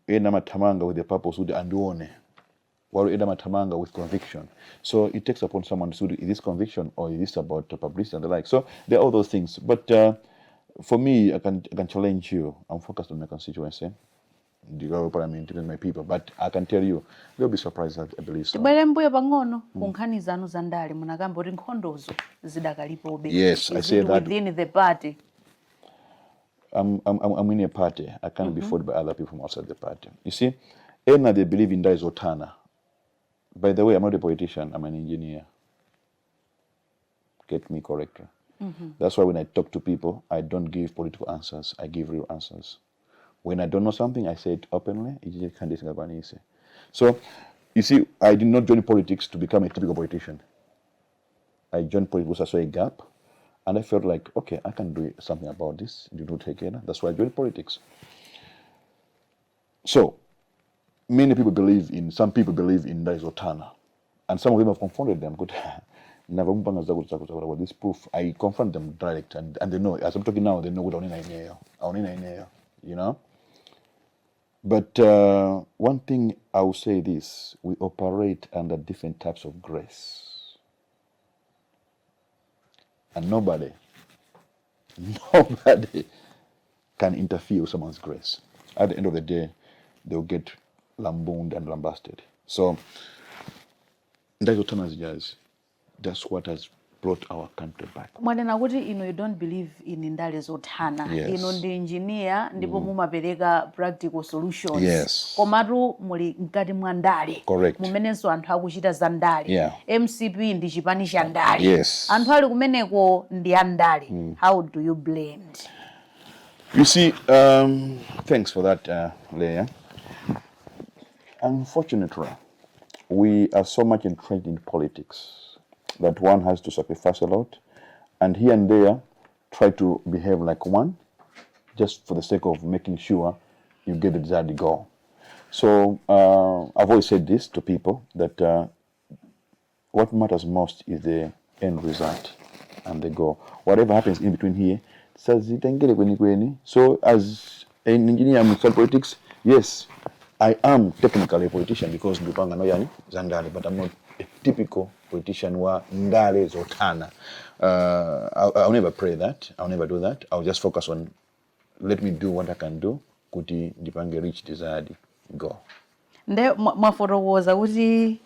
ena amathamanga with the purpose kuti andione, while ena amathamanga with conviction. So it takes upon someone to say, is this conviction or is this about publicity and the like? So there are all those things, but for me, I can challenge you, I'm focused on my constituency, the local parliament, with my people, but I can tell you they'll be surprised. I believe so. Tibwere mbuyo pang'ono ku nkhani zanu za ndale. Munakamba kuti nkhondozo zidakalipobe. Yes, I Is say it that. Within the party? I'm in a party. I can't be fought by other people from outside the party. You see, ena they believe in ndale zothana. By the way, I'm not a politician, I'm an engineer. Get me correctly. That's why when I talk to people, I don't give political answers, I give real answers. When I don't know something, I say it openly. So, you see, I did not join politics to become a typical politician. I joined politics because I saw a gap, and I felt like, okay, I can do something about this. Do not take it. That's why I joined politics. So, many people believe in, some people believe in ndale zothana, and some of them have confronted them. Good. Never. This proof, I confront them direct, and they know. As I'm talking now, they know what I. But one thing I will say this: we operate under different types of grace. And nobody, nobody can interfere with someone's grace. At the end of the day, they'll get lampooned and lambasted. So, that's what has brought our country back. Mwanena kuti inu, you don't believe in ndale zothana. Yes. Inu ndi engineer ndipo mumapereka practical solutions. Komatu muli mkati mwa ndale Correct. Mumenenso anthu akuchita za ndale. MCP ndi chipani cha ndale. Anthu ali kumeneko ndi andale. How do you blend? You see, thanks for that, Leah. Unfortunately, we are so much entrenched in politics that one has to sacrifice a lot and here and there try to behave like one just for the sake of making sure you get the desired goal. So I've always said this to people, that what matters most is the end result and the goal. Whatever happens in between here, sazitengere kweni kweni. So as an engineer in politics, yes, I am technically a politician because ndipanga no yani zandale, but I'm not a typical politician wa ndale zothana. I'll never pray that. I'll never do that. I'll just focus on let me do what I can do kuti ndipange reach desired goal. Nde mwafotokoza kuti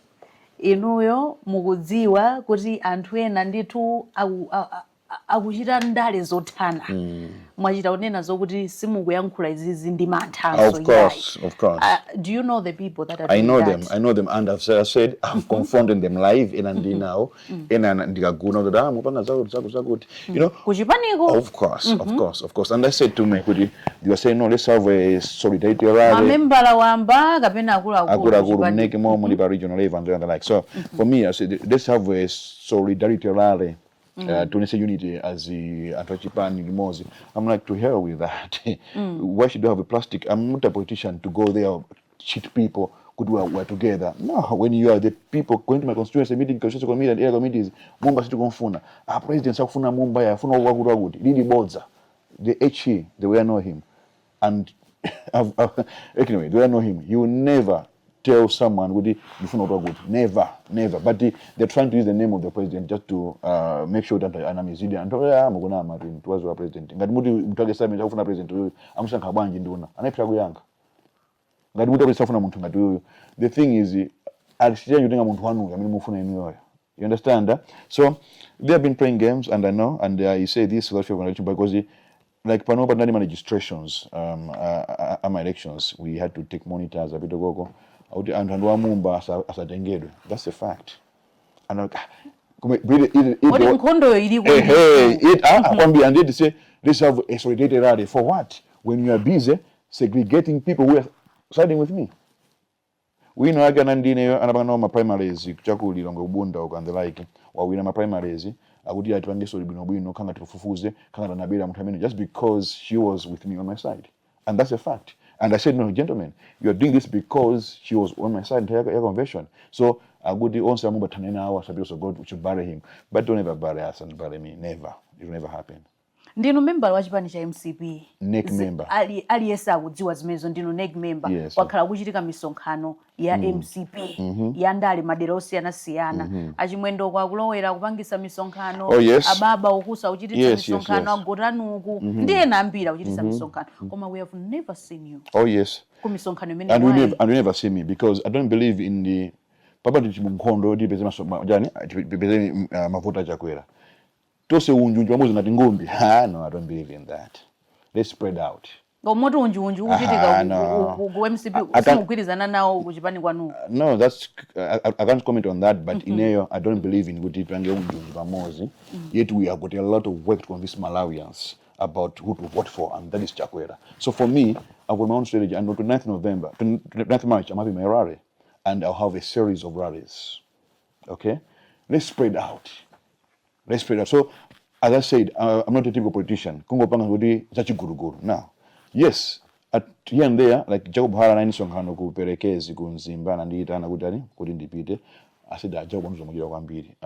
inuyo mukudziwa kuti anthu ena ndithu akuchita ndale zothana. Mwachita kunena zokuti simukuyankhula izizi ndi manthanso. Of course, of course. Do you know the people that are I doing know that? Them. I know them, and I said I've confronted them live in and now. Ena ndikaguna kuti, ah, mupanga zakuti zakuti zakuti. Kuchipaniko? Of course, of course, of course. And I said to me, kuti they were saying, "No, let's have a solidarity rally." Mamembala wamba kapena akuluakulu Akuluakulu kuchipani? Mneke momo ndi pa regional level and the like. So for me, I said, let's have a solidarity rally. To say unity as the anthu achipani limodzi. I'm like, to hell with that. Why should you have a plastic? I'm not a politician to go there, cheat people, kuti we are together. No, when you are the people going to my constituency meeting, constituency committee and area committees, Mumba sitikumfuna. Ah, president sakufuna Mumba, ya afuna wakuti wakuti. Lili bodza. The HE, the way I know him, and anyway, the way I know him, he will never tell someone kuti ndifuna kuti kuti. Never, never. But they're trying to use the name of the president just to make sure that anamizidi anthu. Ah, mukunama tu wa president. Ngati muti munthu ake samene akufuna president uyu, amusankha bwanji nduna? Anayiphira kuyankha. Ngati muti akufuna munthu ngati uyu, the thing is, alisiyeni kutenga munthu wanuyo amene mufuna inuyoyo. You understand, huh? So they have been playing games, and I know, and I say this without fear of contradiction, because like pano panali ma registrations, ama elections, we had to take monitors apite koko akuti anthu amumba asatengedwe. That's a fact. And I'm like, ah, Kodi nkhondoyo iliko? Hey, hey, it, ah, kwambiri. And they say, "Let's have a solidarity rally." For what? When you are busy segregating people who are siding with me. Wina wake anandineyo anapanga nawo ma primaries chaku Lilongwe, Bunda uko and the like, wawina ma primaries, akuti atipangenso bwinobwino, khanga tifufuze, khanga tanabera munthu amene, just because she was with me on my side. And that's a fact. And I said, "No, gentlemen, you are doing this because she was on my side ya convention." So akuti onse amumba thanena awo asapita, so God should bury him. But don't ever bury us and bury me. Never. It will never happen. Ndinu member wa chipani cha MCP. NEC member. Aliyense akudziwa zimenezo, ndinu NEC member. Yes. Kwakhala kuchitika misonkhano ya MCP ya ndale madera osiyanasiyana. Achimwendo kwakulowera kupangisa misonkhano. Oh, yes. Ababa ukusa kuchititsa misonkhano. Agotanuku ndi ena ambiri akuchititsa misonkhano, koma we have never seen you Oh yes. ku misonkhano imene. And we Why? never, and we never see me because I don't believe in the papa tili munkhondo, tipeze jani, tipeze mavuto achakwera tose unjunju pamodzi ngati ngumbi. Ah, no, I don't believe in that. Let's spread out. Ngomoti unjiunji ukuchitika Ah, no. ku MCP, simugwirizana nawo kuchipani kwanu? No, that's I can't comment on that, but ineyo I don't believe in kuti tipange unjunju pamodzi, yet we have got a lot of work to convince Malawians about who to vote for, and that is Chakwera. So for me, I've got my own strategy, and on 29th November, 29th March, I'm having my rally, and I'll have a series of rallies. Okay, let's spread out. Let's spread out. So as I said, I'm not a typical politician kungopanga kuti zachigulugulu. Now, yes, at here and there, like Jacob Hara anali msonkhano ku Perekezi ku Mzimba, anandiyitana kuti ani kuti ndipite. I said, "Ah, Jacob ndizomujira kwambiri,"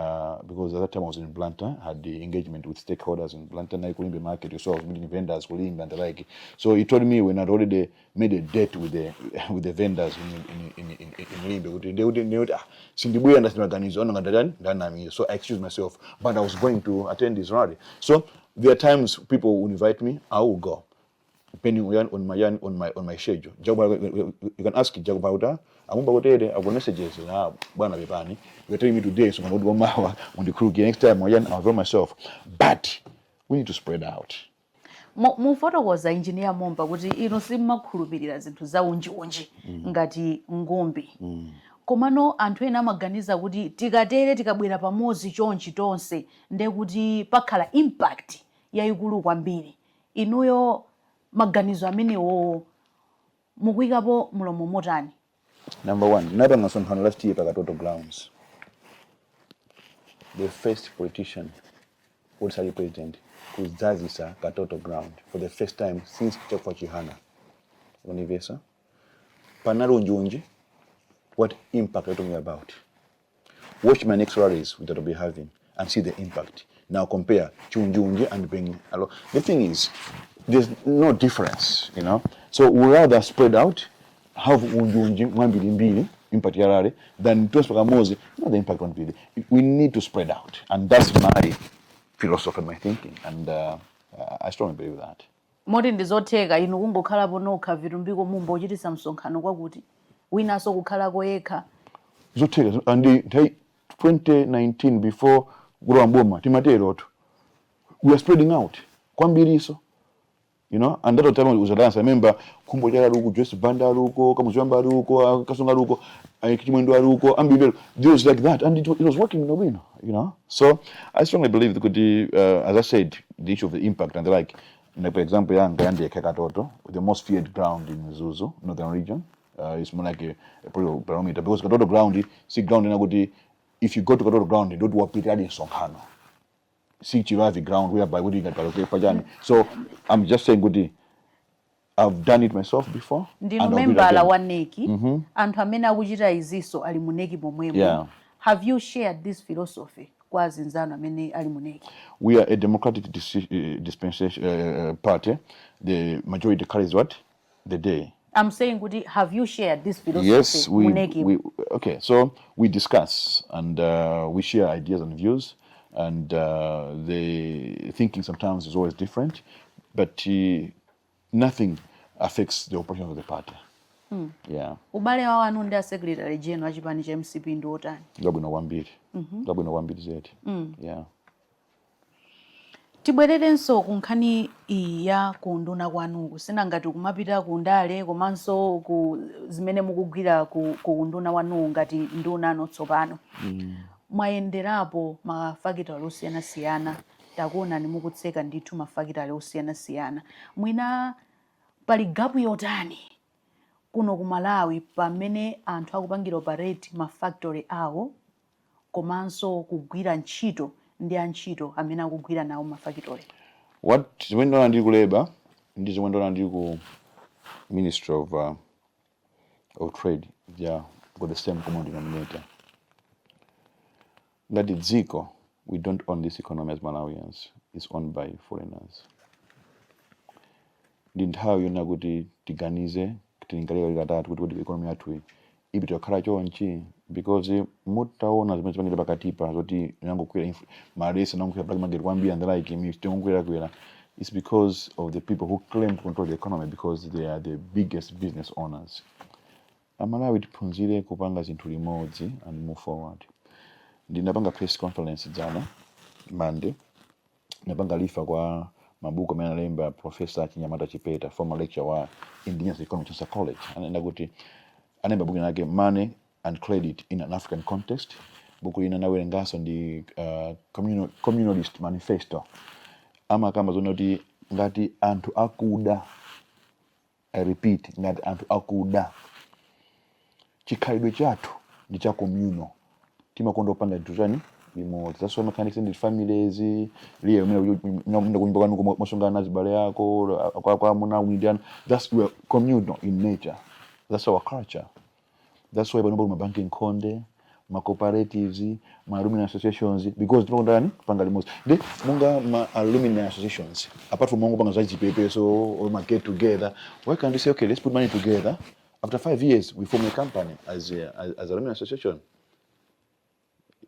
because at that time I was in Blantyre, had the engagement with stakeholders in Blantyre, na ku Limbe market, so I was meeting vendors ku Limbe and the like. So he told me when I'd already made a date with the vendors in Limbe kuti ndekuti ah, sindibwera, ndasimaganizo ono ngandadani ndanamiza. So I excused myself, but I was going to attend this rally. So there are times people will invite me, I will go depending on my schedule. Jacob, you can ask Jacob Hauta. Amumba kutere, I've got messages. Ah, bwana pepani. You're telling me today, so I'm going to go mawa on the crew. Next time, I'll avail myself. But we need to spread out. Mufotokoza, Engineer Mumba, kuti inu simmakhulupirira zinthu za unjiunji ngati ngumbi, komano anthu ena amaganiza kuti tikatere, tikabwera pamodzi chonchi tonse, nde kuti pakhala impact yayikulu kwambiri. Inuyo maganizo amenewo mukuyikapo mulomo motani? Number one, napanga msonkhano last year pa Katoto Grounds. The first politician woti president kudzazisa Katoto Ground for the first time since Chakufwa Chihana. Univesa? Panali unjunji, what impact are you talking about? Watch my next rallies that I'll be having and see the impact. Now compare Chunjunji and bring along. The thing is, there's no difference. So we rather spread out, have unjunji, mwambili mbili, impact ya rally, than tonse pakamodzi, no, the impact won't be there. We need to spread out. And that's my philosophy and my thinking. And I strongly believe that. Moti ndizotheka inu kungokhalapo nokha, Vitumbiko Mumba, uchitisa msonkhano kwakuti winanso kukhalako yekha? Zotheka. And nthawi 2019 before kulowa mboma timaterotu. We are spreading out kwambiriso, and that time was alliance. I remember Khumbo Chali aluko, Joyce Banda aluko, Kamuzwamba aluko, Kasonga aluko, Chimwendo aluko, ambiri. It was like that, and it was working bwino. So I strongly believe kuti, as I said, the issue of the impact and the like, for example, yanga yandekha Katoto, the most feared ground in Mzuzu, northern region, it's more like a political barometer, because Katoto ground si ground inakuti if you go to Katoto ground, ndoti wapita ali msonkhano, si Chilavi ground whereby kuti ngati pachani. So I'm just saying kuti I've done it myself before Ndinu and I'll do it membala again. Wa NEC. Anthu amene akuchita izinso ali mu NEC momwemo. Have you shared this philosophy kwa azinzanu amene ali mu NEC? We are a democratic dispensation party. The majority carries what? The day. I'm saying kuti have you shared this philosophy Yes, mu NEC? We okay. So we discuss and we share ideas and views, and the thinking sometimes is always different, but nothing affects the operation of the party. Yeah. Ubale wa wanu ndi a secretary general achipani cha MCP ndi otani? Ngabwino kwambiri, ngabwino kwambiri zedi. Yeah. Tibwererenso ku nkhani iyi ya ku nduna kwanuku. Sina ngati kumapita ku ndale komanso ku zimene mukugwira ku nduna wanuwu ngati nduna notsopano. Mwayenderapo mafakitale osiyanasiyana, takuonani mukutseka ndithu mafakitale osiyanasiyana. Mwina pali gap yotani kuno ku Malawi pamene anthu akupangira operate ma factory awo komanso kugwira ntchito ndi antchito amene akugwira nawo mafakitole? What zimene ndaona ndili ku labor ndi zomwe ndaona ndili ku Ministry of Trade, they are got the same common denominator. Ngati dziko, we don't own this economy as Malawians. It's owned by foreigners. Ndi nthawi yonena kuti tiganize, tilingalire katatu kuti economy yathu ipita kukhala chonchi, because mutaona zimene zipangidwa pakatipa zoti inangokwera malesi anangokwera, black market kwambiri and the like, mitengo kwera, it's because of the people who claim to control the economy, because they are the biggest business owners. Amalawi tiphunzire kupanga zinthu limodzi and move forward. Ndinapanga press conference dzana, Monday. Napanga refer kwa mabuku amene analemba Professor Chinyamata Chipeta, former lecturer wa Indigenous Economic Chancellor College. Anaenda kuti analemba buku lake "Money and Credit in an African Context". Buku lina nawerenganso ndi Communalist Manifesto. Amakamba zona kuti ngati anthu akuda, I repeat, ngati anthu akuda, chikhalidwe chathu ndi cha communal, timakonda kupanga zinthu chani limodzi. That's why makhala extended families liye umene kunyumba kwanu mosongana na azibale ako kwa amuna mwindiana. That's, we are communal in nature. That's our culture. That's why panopa mabanki nkhonde, ma cooperatives, ma alumni associations, because timakonda yani kupanga limodzi. Ndi monga ma alumni associations, apart from mongo panga za chipepeso or ma get together, why can't we say, "Okay, let's put money together. After 5 years we form a company as alumni association"?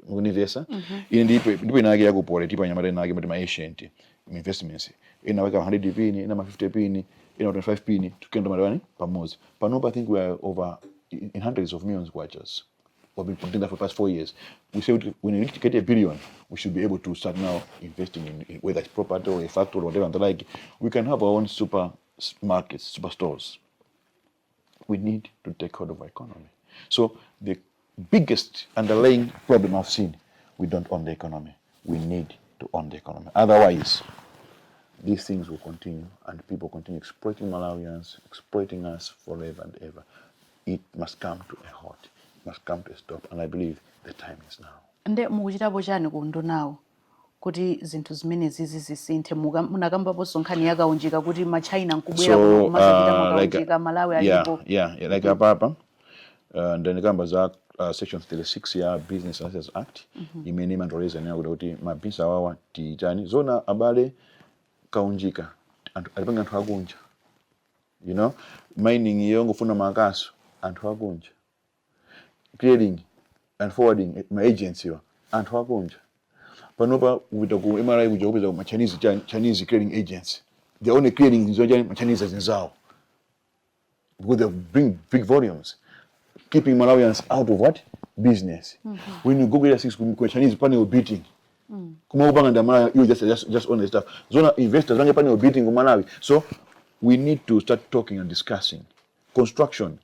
Mukunivesa? Ine ndipo inake yakupole tipo anyamata inake mati ma agent investments ina weka 100 pini, ina ma 50 pini, ina 25 pini, tukenda madawani pamodzi. Panopa I think we are over in hundreds of millions kwachas. We've been putting that for the past 4 years. We say when we get a billion, we should be able to start now investing in whether it's property or a factory or whatever and the like. We can have our own super markets, super stores. We need to take hold of our economy. So the biggest underlying problem I've seen, we don't own the economy. We need to own the economy. Otherwise, these things will continue and people continue exploiting Malawians, exploiting us forever and ever. It must come to a halt. It must come to a stop. And I believe the time is now. Nde mukuchitapo chani ku ndunawo kuti zinthu zimenezi zisinthe? Munakambaponso nkhani yakaunjika kuti machina nkubwera kuno kumazapita makaunjika, Malawi alipo. Yeah, like apapa ndanikamba za section 36 ya Business Licenses Act imene imandoleza nena kuti mabusiness awawa tichani zona abale kaunjika anthu alipanga anthu akunja, mining iyo ngofuna makaso anthu akunja, clearing and forwarding ma agency wa anthu akunja. Panopa kupita ku MRI kuja kupeza ma Chinese, Chinese clearing agents. They only clearing zochani ma Chinese azinzawo because they bring big volumes, keeping Malawians out of what business. When you go get six ku Chinese panel beating, kuma kupanga ndamala, you just own the stuff. Zona investors vange panel beating ku Malawi. So we need to start talking and discussing construction.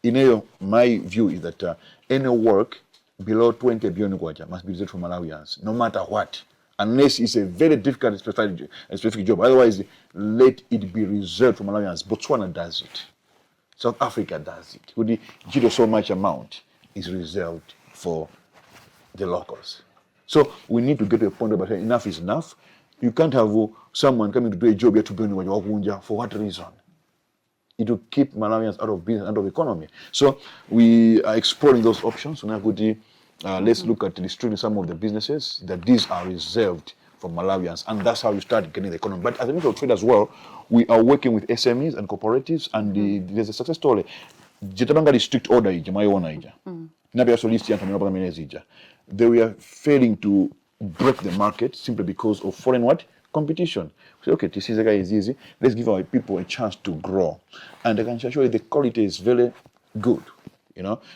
Ineyo, my view is that any work below 20 billion kwacha must be reserved for Malawians, no matter what, unless it's a very difficult specific job. Otherwise, let it be reserved for Malawians. Botswana does it, South Africa does it. Kuti ntchito so much amount is reserved for the locals. So we need to get to a point where enough is enough. You can't have someone coming to do a job here to be wakunja. For what reason? It will keep Malawians out of business, out of economy. So we are exploring those options. Let's look at restricting some of the businesses that these are reserved from Malawians, and that's how you start getting the economy. But as a Ministry of Trade as well, we are working with SMEs and cooperatives, and there's a success story. Titabanga restrict order ija mwayiona ija. Tinapekanso list ya anthu amene apanga mene zija. They were failing to break the market simply because of foreign what? Competition. We say, okay, this is is easy. Let's give our people a chance to grow. And I can assure you the quality is very good.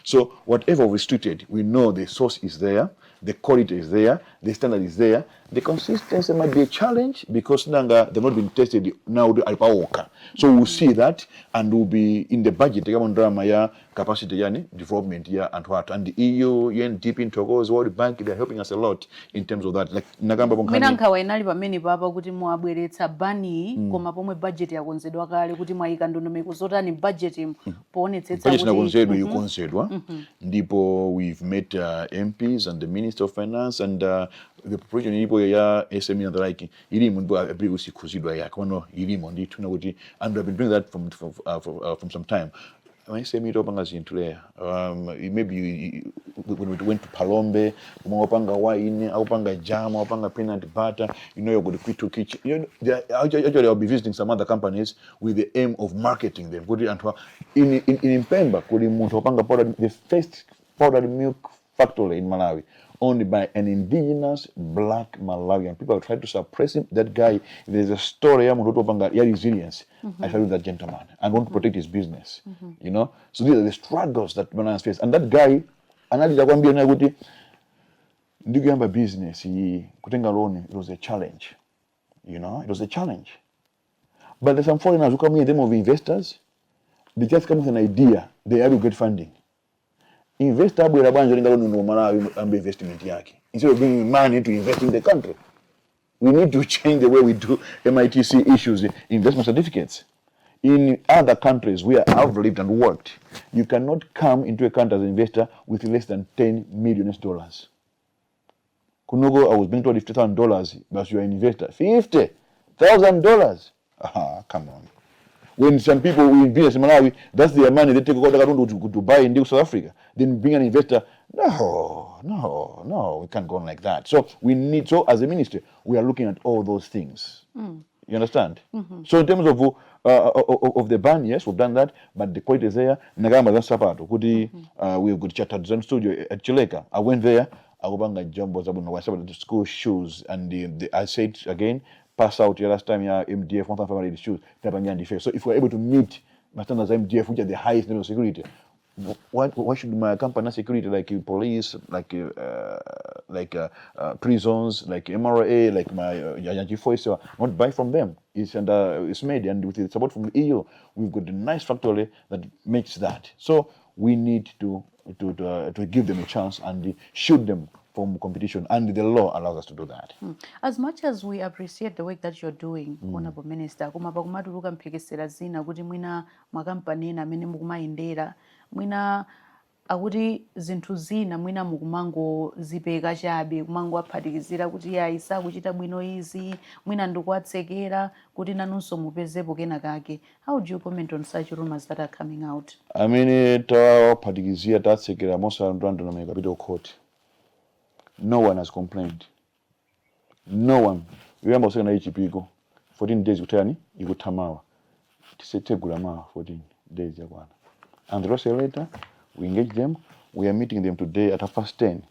So whatever we restricted, we know the source is there, the quality is there, the standard is there. The consistency might be a challenge because nanga they've not been tested now ali paokha. So we'll see that and we'll be in the budget kama ndalama ya capacity yani development ya anthu athu, and the EU, UNDP, Nthokoze, World Bank, they're helping us a lot in terms of that. Like nakamba Mwina nkhawa inali pamene papa kuti mwabweretsa ban koma pomwe budget yakonzedwa kale, kuti mwayika ndondomeko zotani budget poonetsetsa Budget kuti inakonzedwa, ikonzedwa, ndipo we've met MPs and the Minister of Finance and the provision ilipo ya SME and the like ilimo, ndipo I believe sikhuzidwa yake kono ilimo ndithu kuti, and we've been doing that from some time. SME topanga zinthu leya, maybe when we went to Phalombe, umwe wapanga wine, akupanga jam, akupanga peanut butter, you go to Kwitu Kitchen. Actually, I'll be visiting some other companies with the aim of marketing them. Kuti anthu in Mpemba kuli munthu wapanga powdered, the first powdered milk factory in Malawi, owned by an indigenous black Malawian. People have tried to suppress him. That guy, there's a story ya munthu wopanga ya resilience. I salute that gentleman and want to protect his business. So these are the struggles that Malawians face. And that guy, analira kwambiri naye kuti ndikuyamba business iyi, kutenga loan, it was a challenge. It was a challenge. But there's some foreigners who come here, them of investors, they just come with an idea, they are able to get funding. Investor abwera bwanji otenga loan mu Malawi ambe investment yake instead of bringing money to invest in the country? We need to change the way we do MITC issues investment certificates. In other countries where I've lived and worked, you cannot come into a country as an investor with less than 10 million US dollars. Kunoko, I was being told $50,000, but you're an investor. $50,000. Ah, come on. When some people who invest in Malawi, that's their money, they take katundu to buy in South Africa. Then bring an investor. No, we can't go on like that. So we need, so as a ministry, we are looking at all those things. You understand? So in terms of the ban, yes, we've done that, but the quality is there. Nagamba za nsapato kuti we've got Chartered Design Studio at Chileka. I went there, akupanga jombo zabwino kwa the school shoes and I said again, pass out here last time ya MDF 1500 shoes tapangira ndife. So if we're able to meet my standards MDF, which are the highest level of security, why should my company security like police, like prisons, like MRA, like my G4 not buy from them? It's made, and with the support from the EU, we've got a nice factory that makes that. So we need to give them a chance and shield them from competition, and the law allows us to do that. As much as we appreciate the work that you're doing, Honorable Minister, koma pakumatuluka mphekesera zina kuti mwina makampani ena amene mukumayendera, mwina akuti zinthu zina mwina mukumangozipeka chabe, kumangowaphatikizira kuti yayi, sakuchita bwino izi, mwina ndikuwatsekera kuti nanunso mupezepo kena kake. How do you comment on such rumors that are coming out? Amene tawaphatikizira, tatsekera mosalandira ndondomeko apite ku court. No one has complained, no one. Yoyamba kuseka nayi Chipiku, 14 days kutayani ikuthamawa tisetegula mawa, 14 days yakwana. And the rest later we engage them. We are meeting them today at 10:30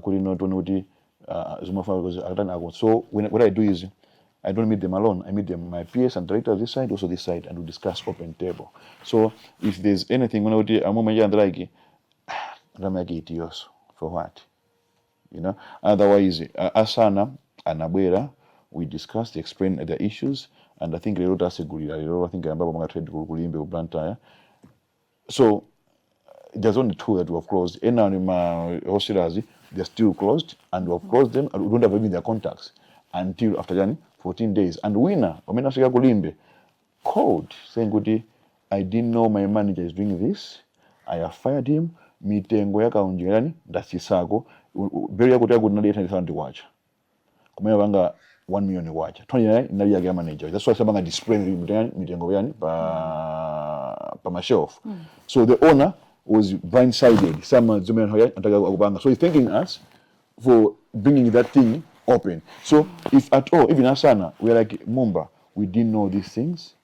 kuti no tione kuti zimafuna akatani ako. So what I do is I don't meet them alone. I meet them, my peers and directors this side, also this side, and we discuss open table. So if there's anything, kuti amumenya and like, ndalama yake itiyonso for what? Otherwise, asana anabwera, we discussed, explained the issues, and I think lero tasegulira lero, I think ayambapo manga trade ku Limbe, ku Blantyre. So there's only two that we have closed. Ena ni ma wholesalers, they're still closed, and we have closed them and we don't have even their contacts until after yani 14 days. And winner amene afika ku Limbe called saying kuti, "I didn't know my manager is doing this. I have fired him. Mitengo yakaunjika yani ndasisako beli yakuti yakuti nali 800,000 kwacha, kumene panga 1 million kwacha 29 inali yake ya manager." That's why sabanga display mitengo yani pa ma shelf. So the owner was blindsided, sama zimene ataka akupanga. So he's thanking us for bringing that thing Open. So if at all, even Asana, we're like, "Mumba, we didn't know these things.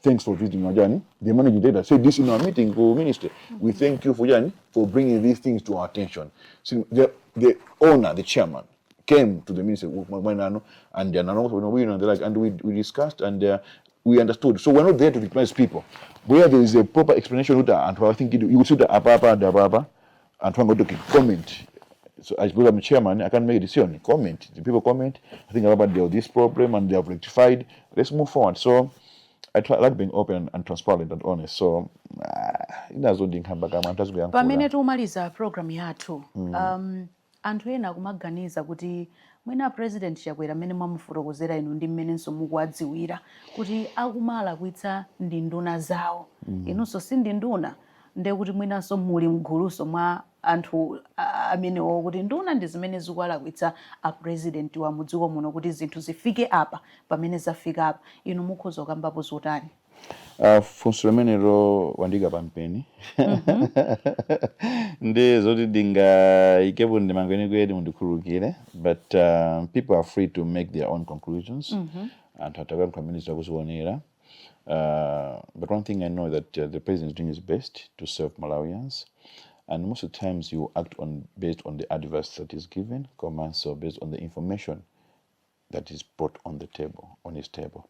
Thanks for visiting our journey." The managing director said this in our meeting for ministry. "We thank you for journey, for bringing these things to our attention." So the owner, the chairman, came to the ministry and they're like, and we discussed and we understood. So we're not there to victimize people. Where there is a proper explanation, and I think you would see the apapa and apapa, and trying to comment. So as because I'm chairman, I can't make a decision. Comment. The people comment. I think about there this problem and they have rectified. Let's move forward. So I try, like being open and transparent and honest. So inazo ndi nkhamba kama anthu azikuyankhula. Pamene tikumaliza program yathu, anthu ena akumaganiza kuti mwina President Chakwera, mmene mwamufotokozera inu ndi mmenenso mukuwadziwira, kuti akumalakwitsa ndi nduna zawo. Inunso si ndi nduna, ndiye kuti mwinanso muli mguluso mwa anthu amenewo kuti nduna ndi zimene zikuwalakwitsa a president wa mudziko muno kuti zinthu zifike apa pamene zafika apa. Inu mukhoza kukambapo zotani? Funso limenelo wandika pampeni ndi zoti ndingayikepo ndemanga kwenikweni, mundikhululukire, but people are free to make their own conclusions. Anthu atakuyankhula mmene zakuzionera. But one thing I know, that the president is doing his best to serve Malawians, and most of the times you act on based on the advice that is given, komanso based on the information that is brought on the table, on his table.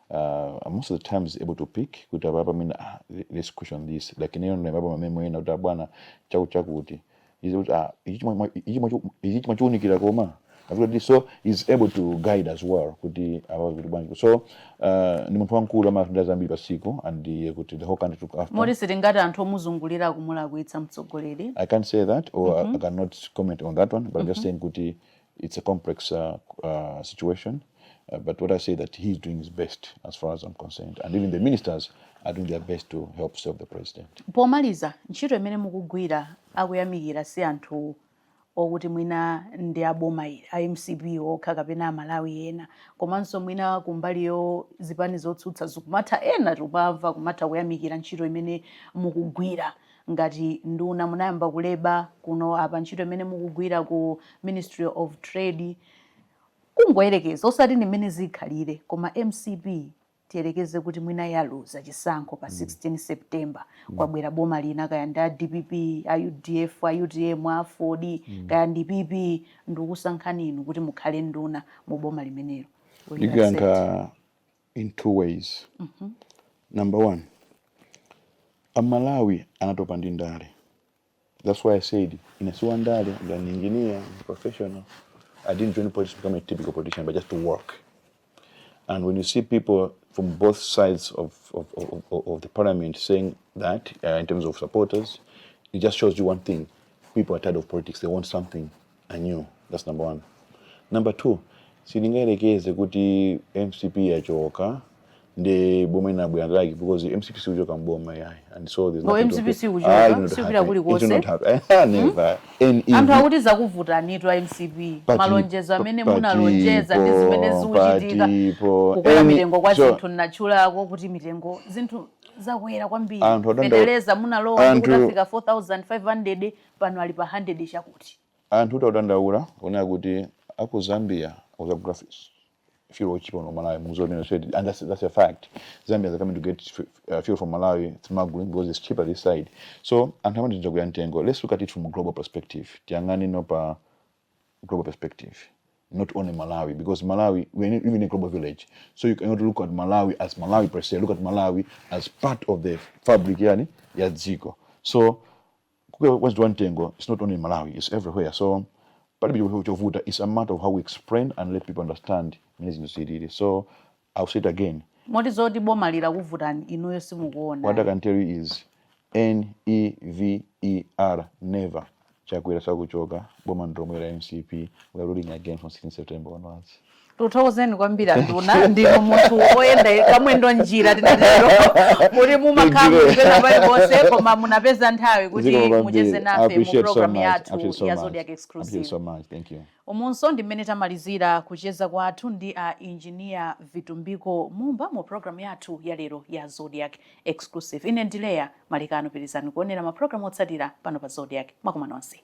And most of the times he's able to pick kuti apapa mina, ah, let's question this. Like ineyo ndimapa ma memo ena kuti abwana chakuti chakuti. He's able to, ah, ichi chimachiunikira koma akuti, so he's able to guide as well kuti apa kuti bwanji. So ndi munthu wamkulu, amafunda zambiri pasiku and kuti the whole country took after. Moti sitingati anthu omuzungulira kumulakwitsa mtsogoleri? I can't say that or I cannot comment on that one, but I'm just saying kuti it's a complex situation. But what I say, that he's doing his best as far as I'm concerned, and even the ministers are doing their best to help serve the president. Pomaliza, ntchito imene mukugwira akuyamikira si anthu okuti mwina ndi aboma ili a MCP okha kapena Amalawi ena, komanso mwina kumbaliyo zipani zotsutsa zikumatha ena tikumamva kumatha kuyamikira ntchito imene mukugwira ngati nduna. Munayamba ku Labour kuno, apa ntchito imene mukugwira ku Ministry of Trade. Kungoyerekeza, osati ndi mmene zikhalire, koma MCP tiyelekeze kuti mwina yaluza chisankho pa 16 September, kwabwera boma lina, kaya ndi a DPP, a UDF, a UTM, a AFORD, kaya ndi PP, ndikusankhani inu kuti mukhale nduna mu boma limenelo. Will you accept? Ndikuyankha in two ways. Number one, Amalawi anatopa ndi ndale. That's why I said ine si wandale. I'm an engineer, I'm a professional. I didn't join politics to become a typical politician, but just to work. And when you see people from both sides of the parliament saying that, in terms of supporters, it just shows you one thing. People are tired of politics. They want something anew. That's number one. Number two, sindingayerekeze kuti MCP yachoka ndi boma inabwera like, because MCP sikuchoka mboma yayi, and so there's Oh, nothing to MCP fear. sikuchoka, Ah, it will not sikupita happen. kulikonse. It will not happen. Never. NEV. Anthu akuti zakuvutanitu a MCP, malonjezo amene munalonjeza ndi zimene zikuchitika, Patipo. kukwera mitengo kwa zinthu. Natchulako kuti mitengo zinthu zakwera kwambiri. Anthu Feteleza munalowa ndi kutafika 4500, pano ali pa 100 chakuti. Anthu utadandaula kuonera kuti aku Zambia akuzagula fuel ochipa no Malawi muzonena said, and that's a fact. Zambia are coming to get fuel from Malawi smuggling because it's cheaper this side. So anthu amati chakwera mtengo. Let's look at it from a global perspective. Tiyang'ane no pa global perspective, not only Malawi, because Malawi, we're even a global village. So you cannot look at Malawi as Malawi per se. Look at Malawi as part of the fabric yani ya dziko. So kukwera mtengo, it's not only in Malawi, it's everywhere. So palibe chovuta. It's a matter of how we explain and let people understand mmene zinthu zilili. So I'll say it again. Moti zoti boma lilakuvutani inuyo simukuona? What I can tell you is NEVER, never. Chakwera sakuchoka, boma ndilomwe la MCP. We are ruling again from 16 September onwards. Tuthokozeni kwambiri anduna, ndinu munthu oyenda kamwendo njira, tinatero kuti mumakhala kupeza paliponse, koma munapeza nthawi kuti Zikomo kwambiri. mucheze nafe mu Appreciate so program much. yathu Appreciate so ya much. Zodiak Appreciate Exclusive. so much. Thank you. Umunso ndi mmene tamalizira kucheza kwathu ndi a Engineer Vitumbiko Mumba mu program yathu ya lero ya Zodiak Exclusive. Ine ndileya Malikano. Pitirizani kuonera mapulogalamu otsatira pano pa Zodiak. Mwakoma nonse.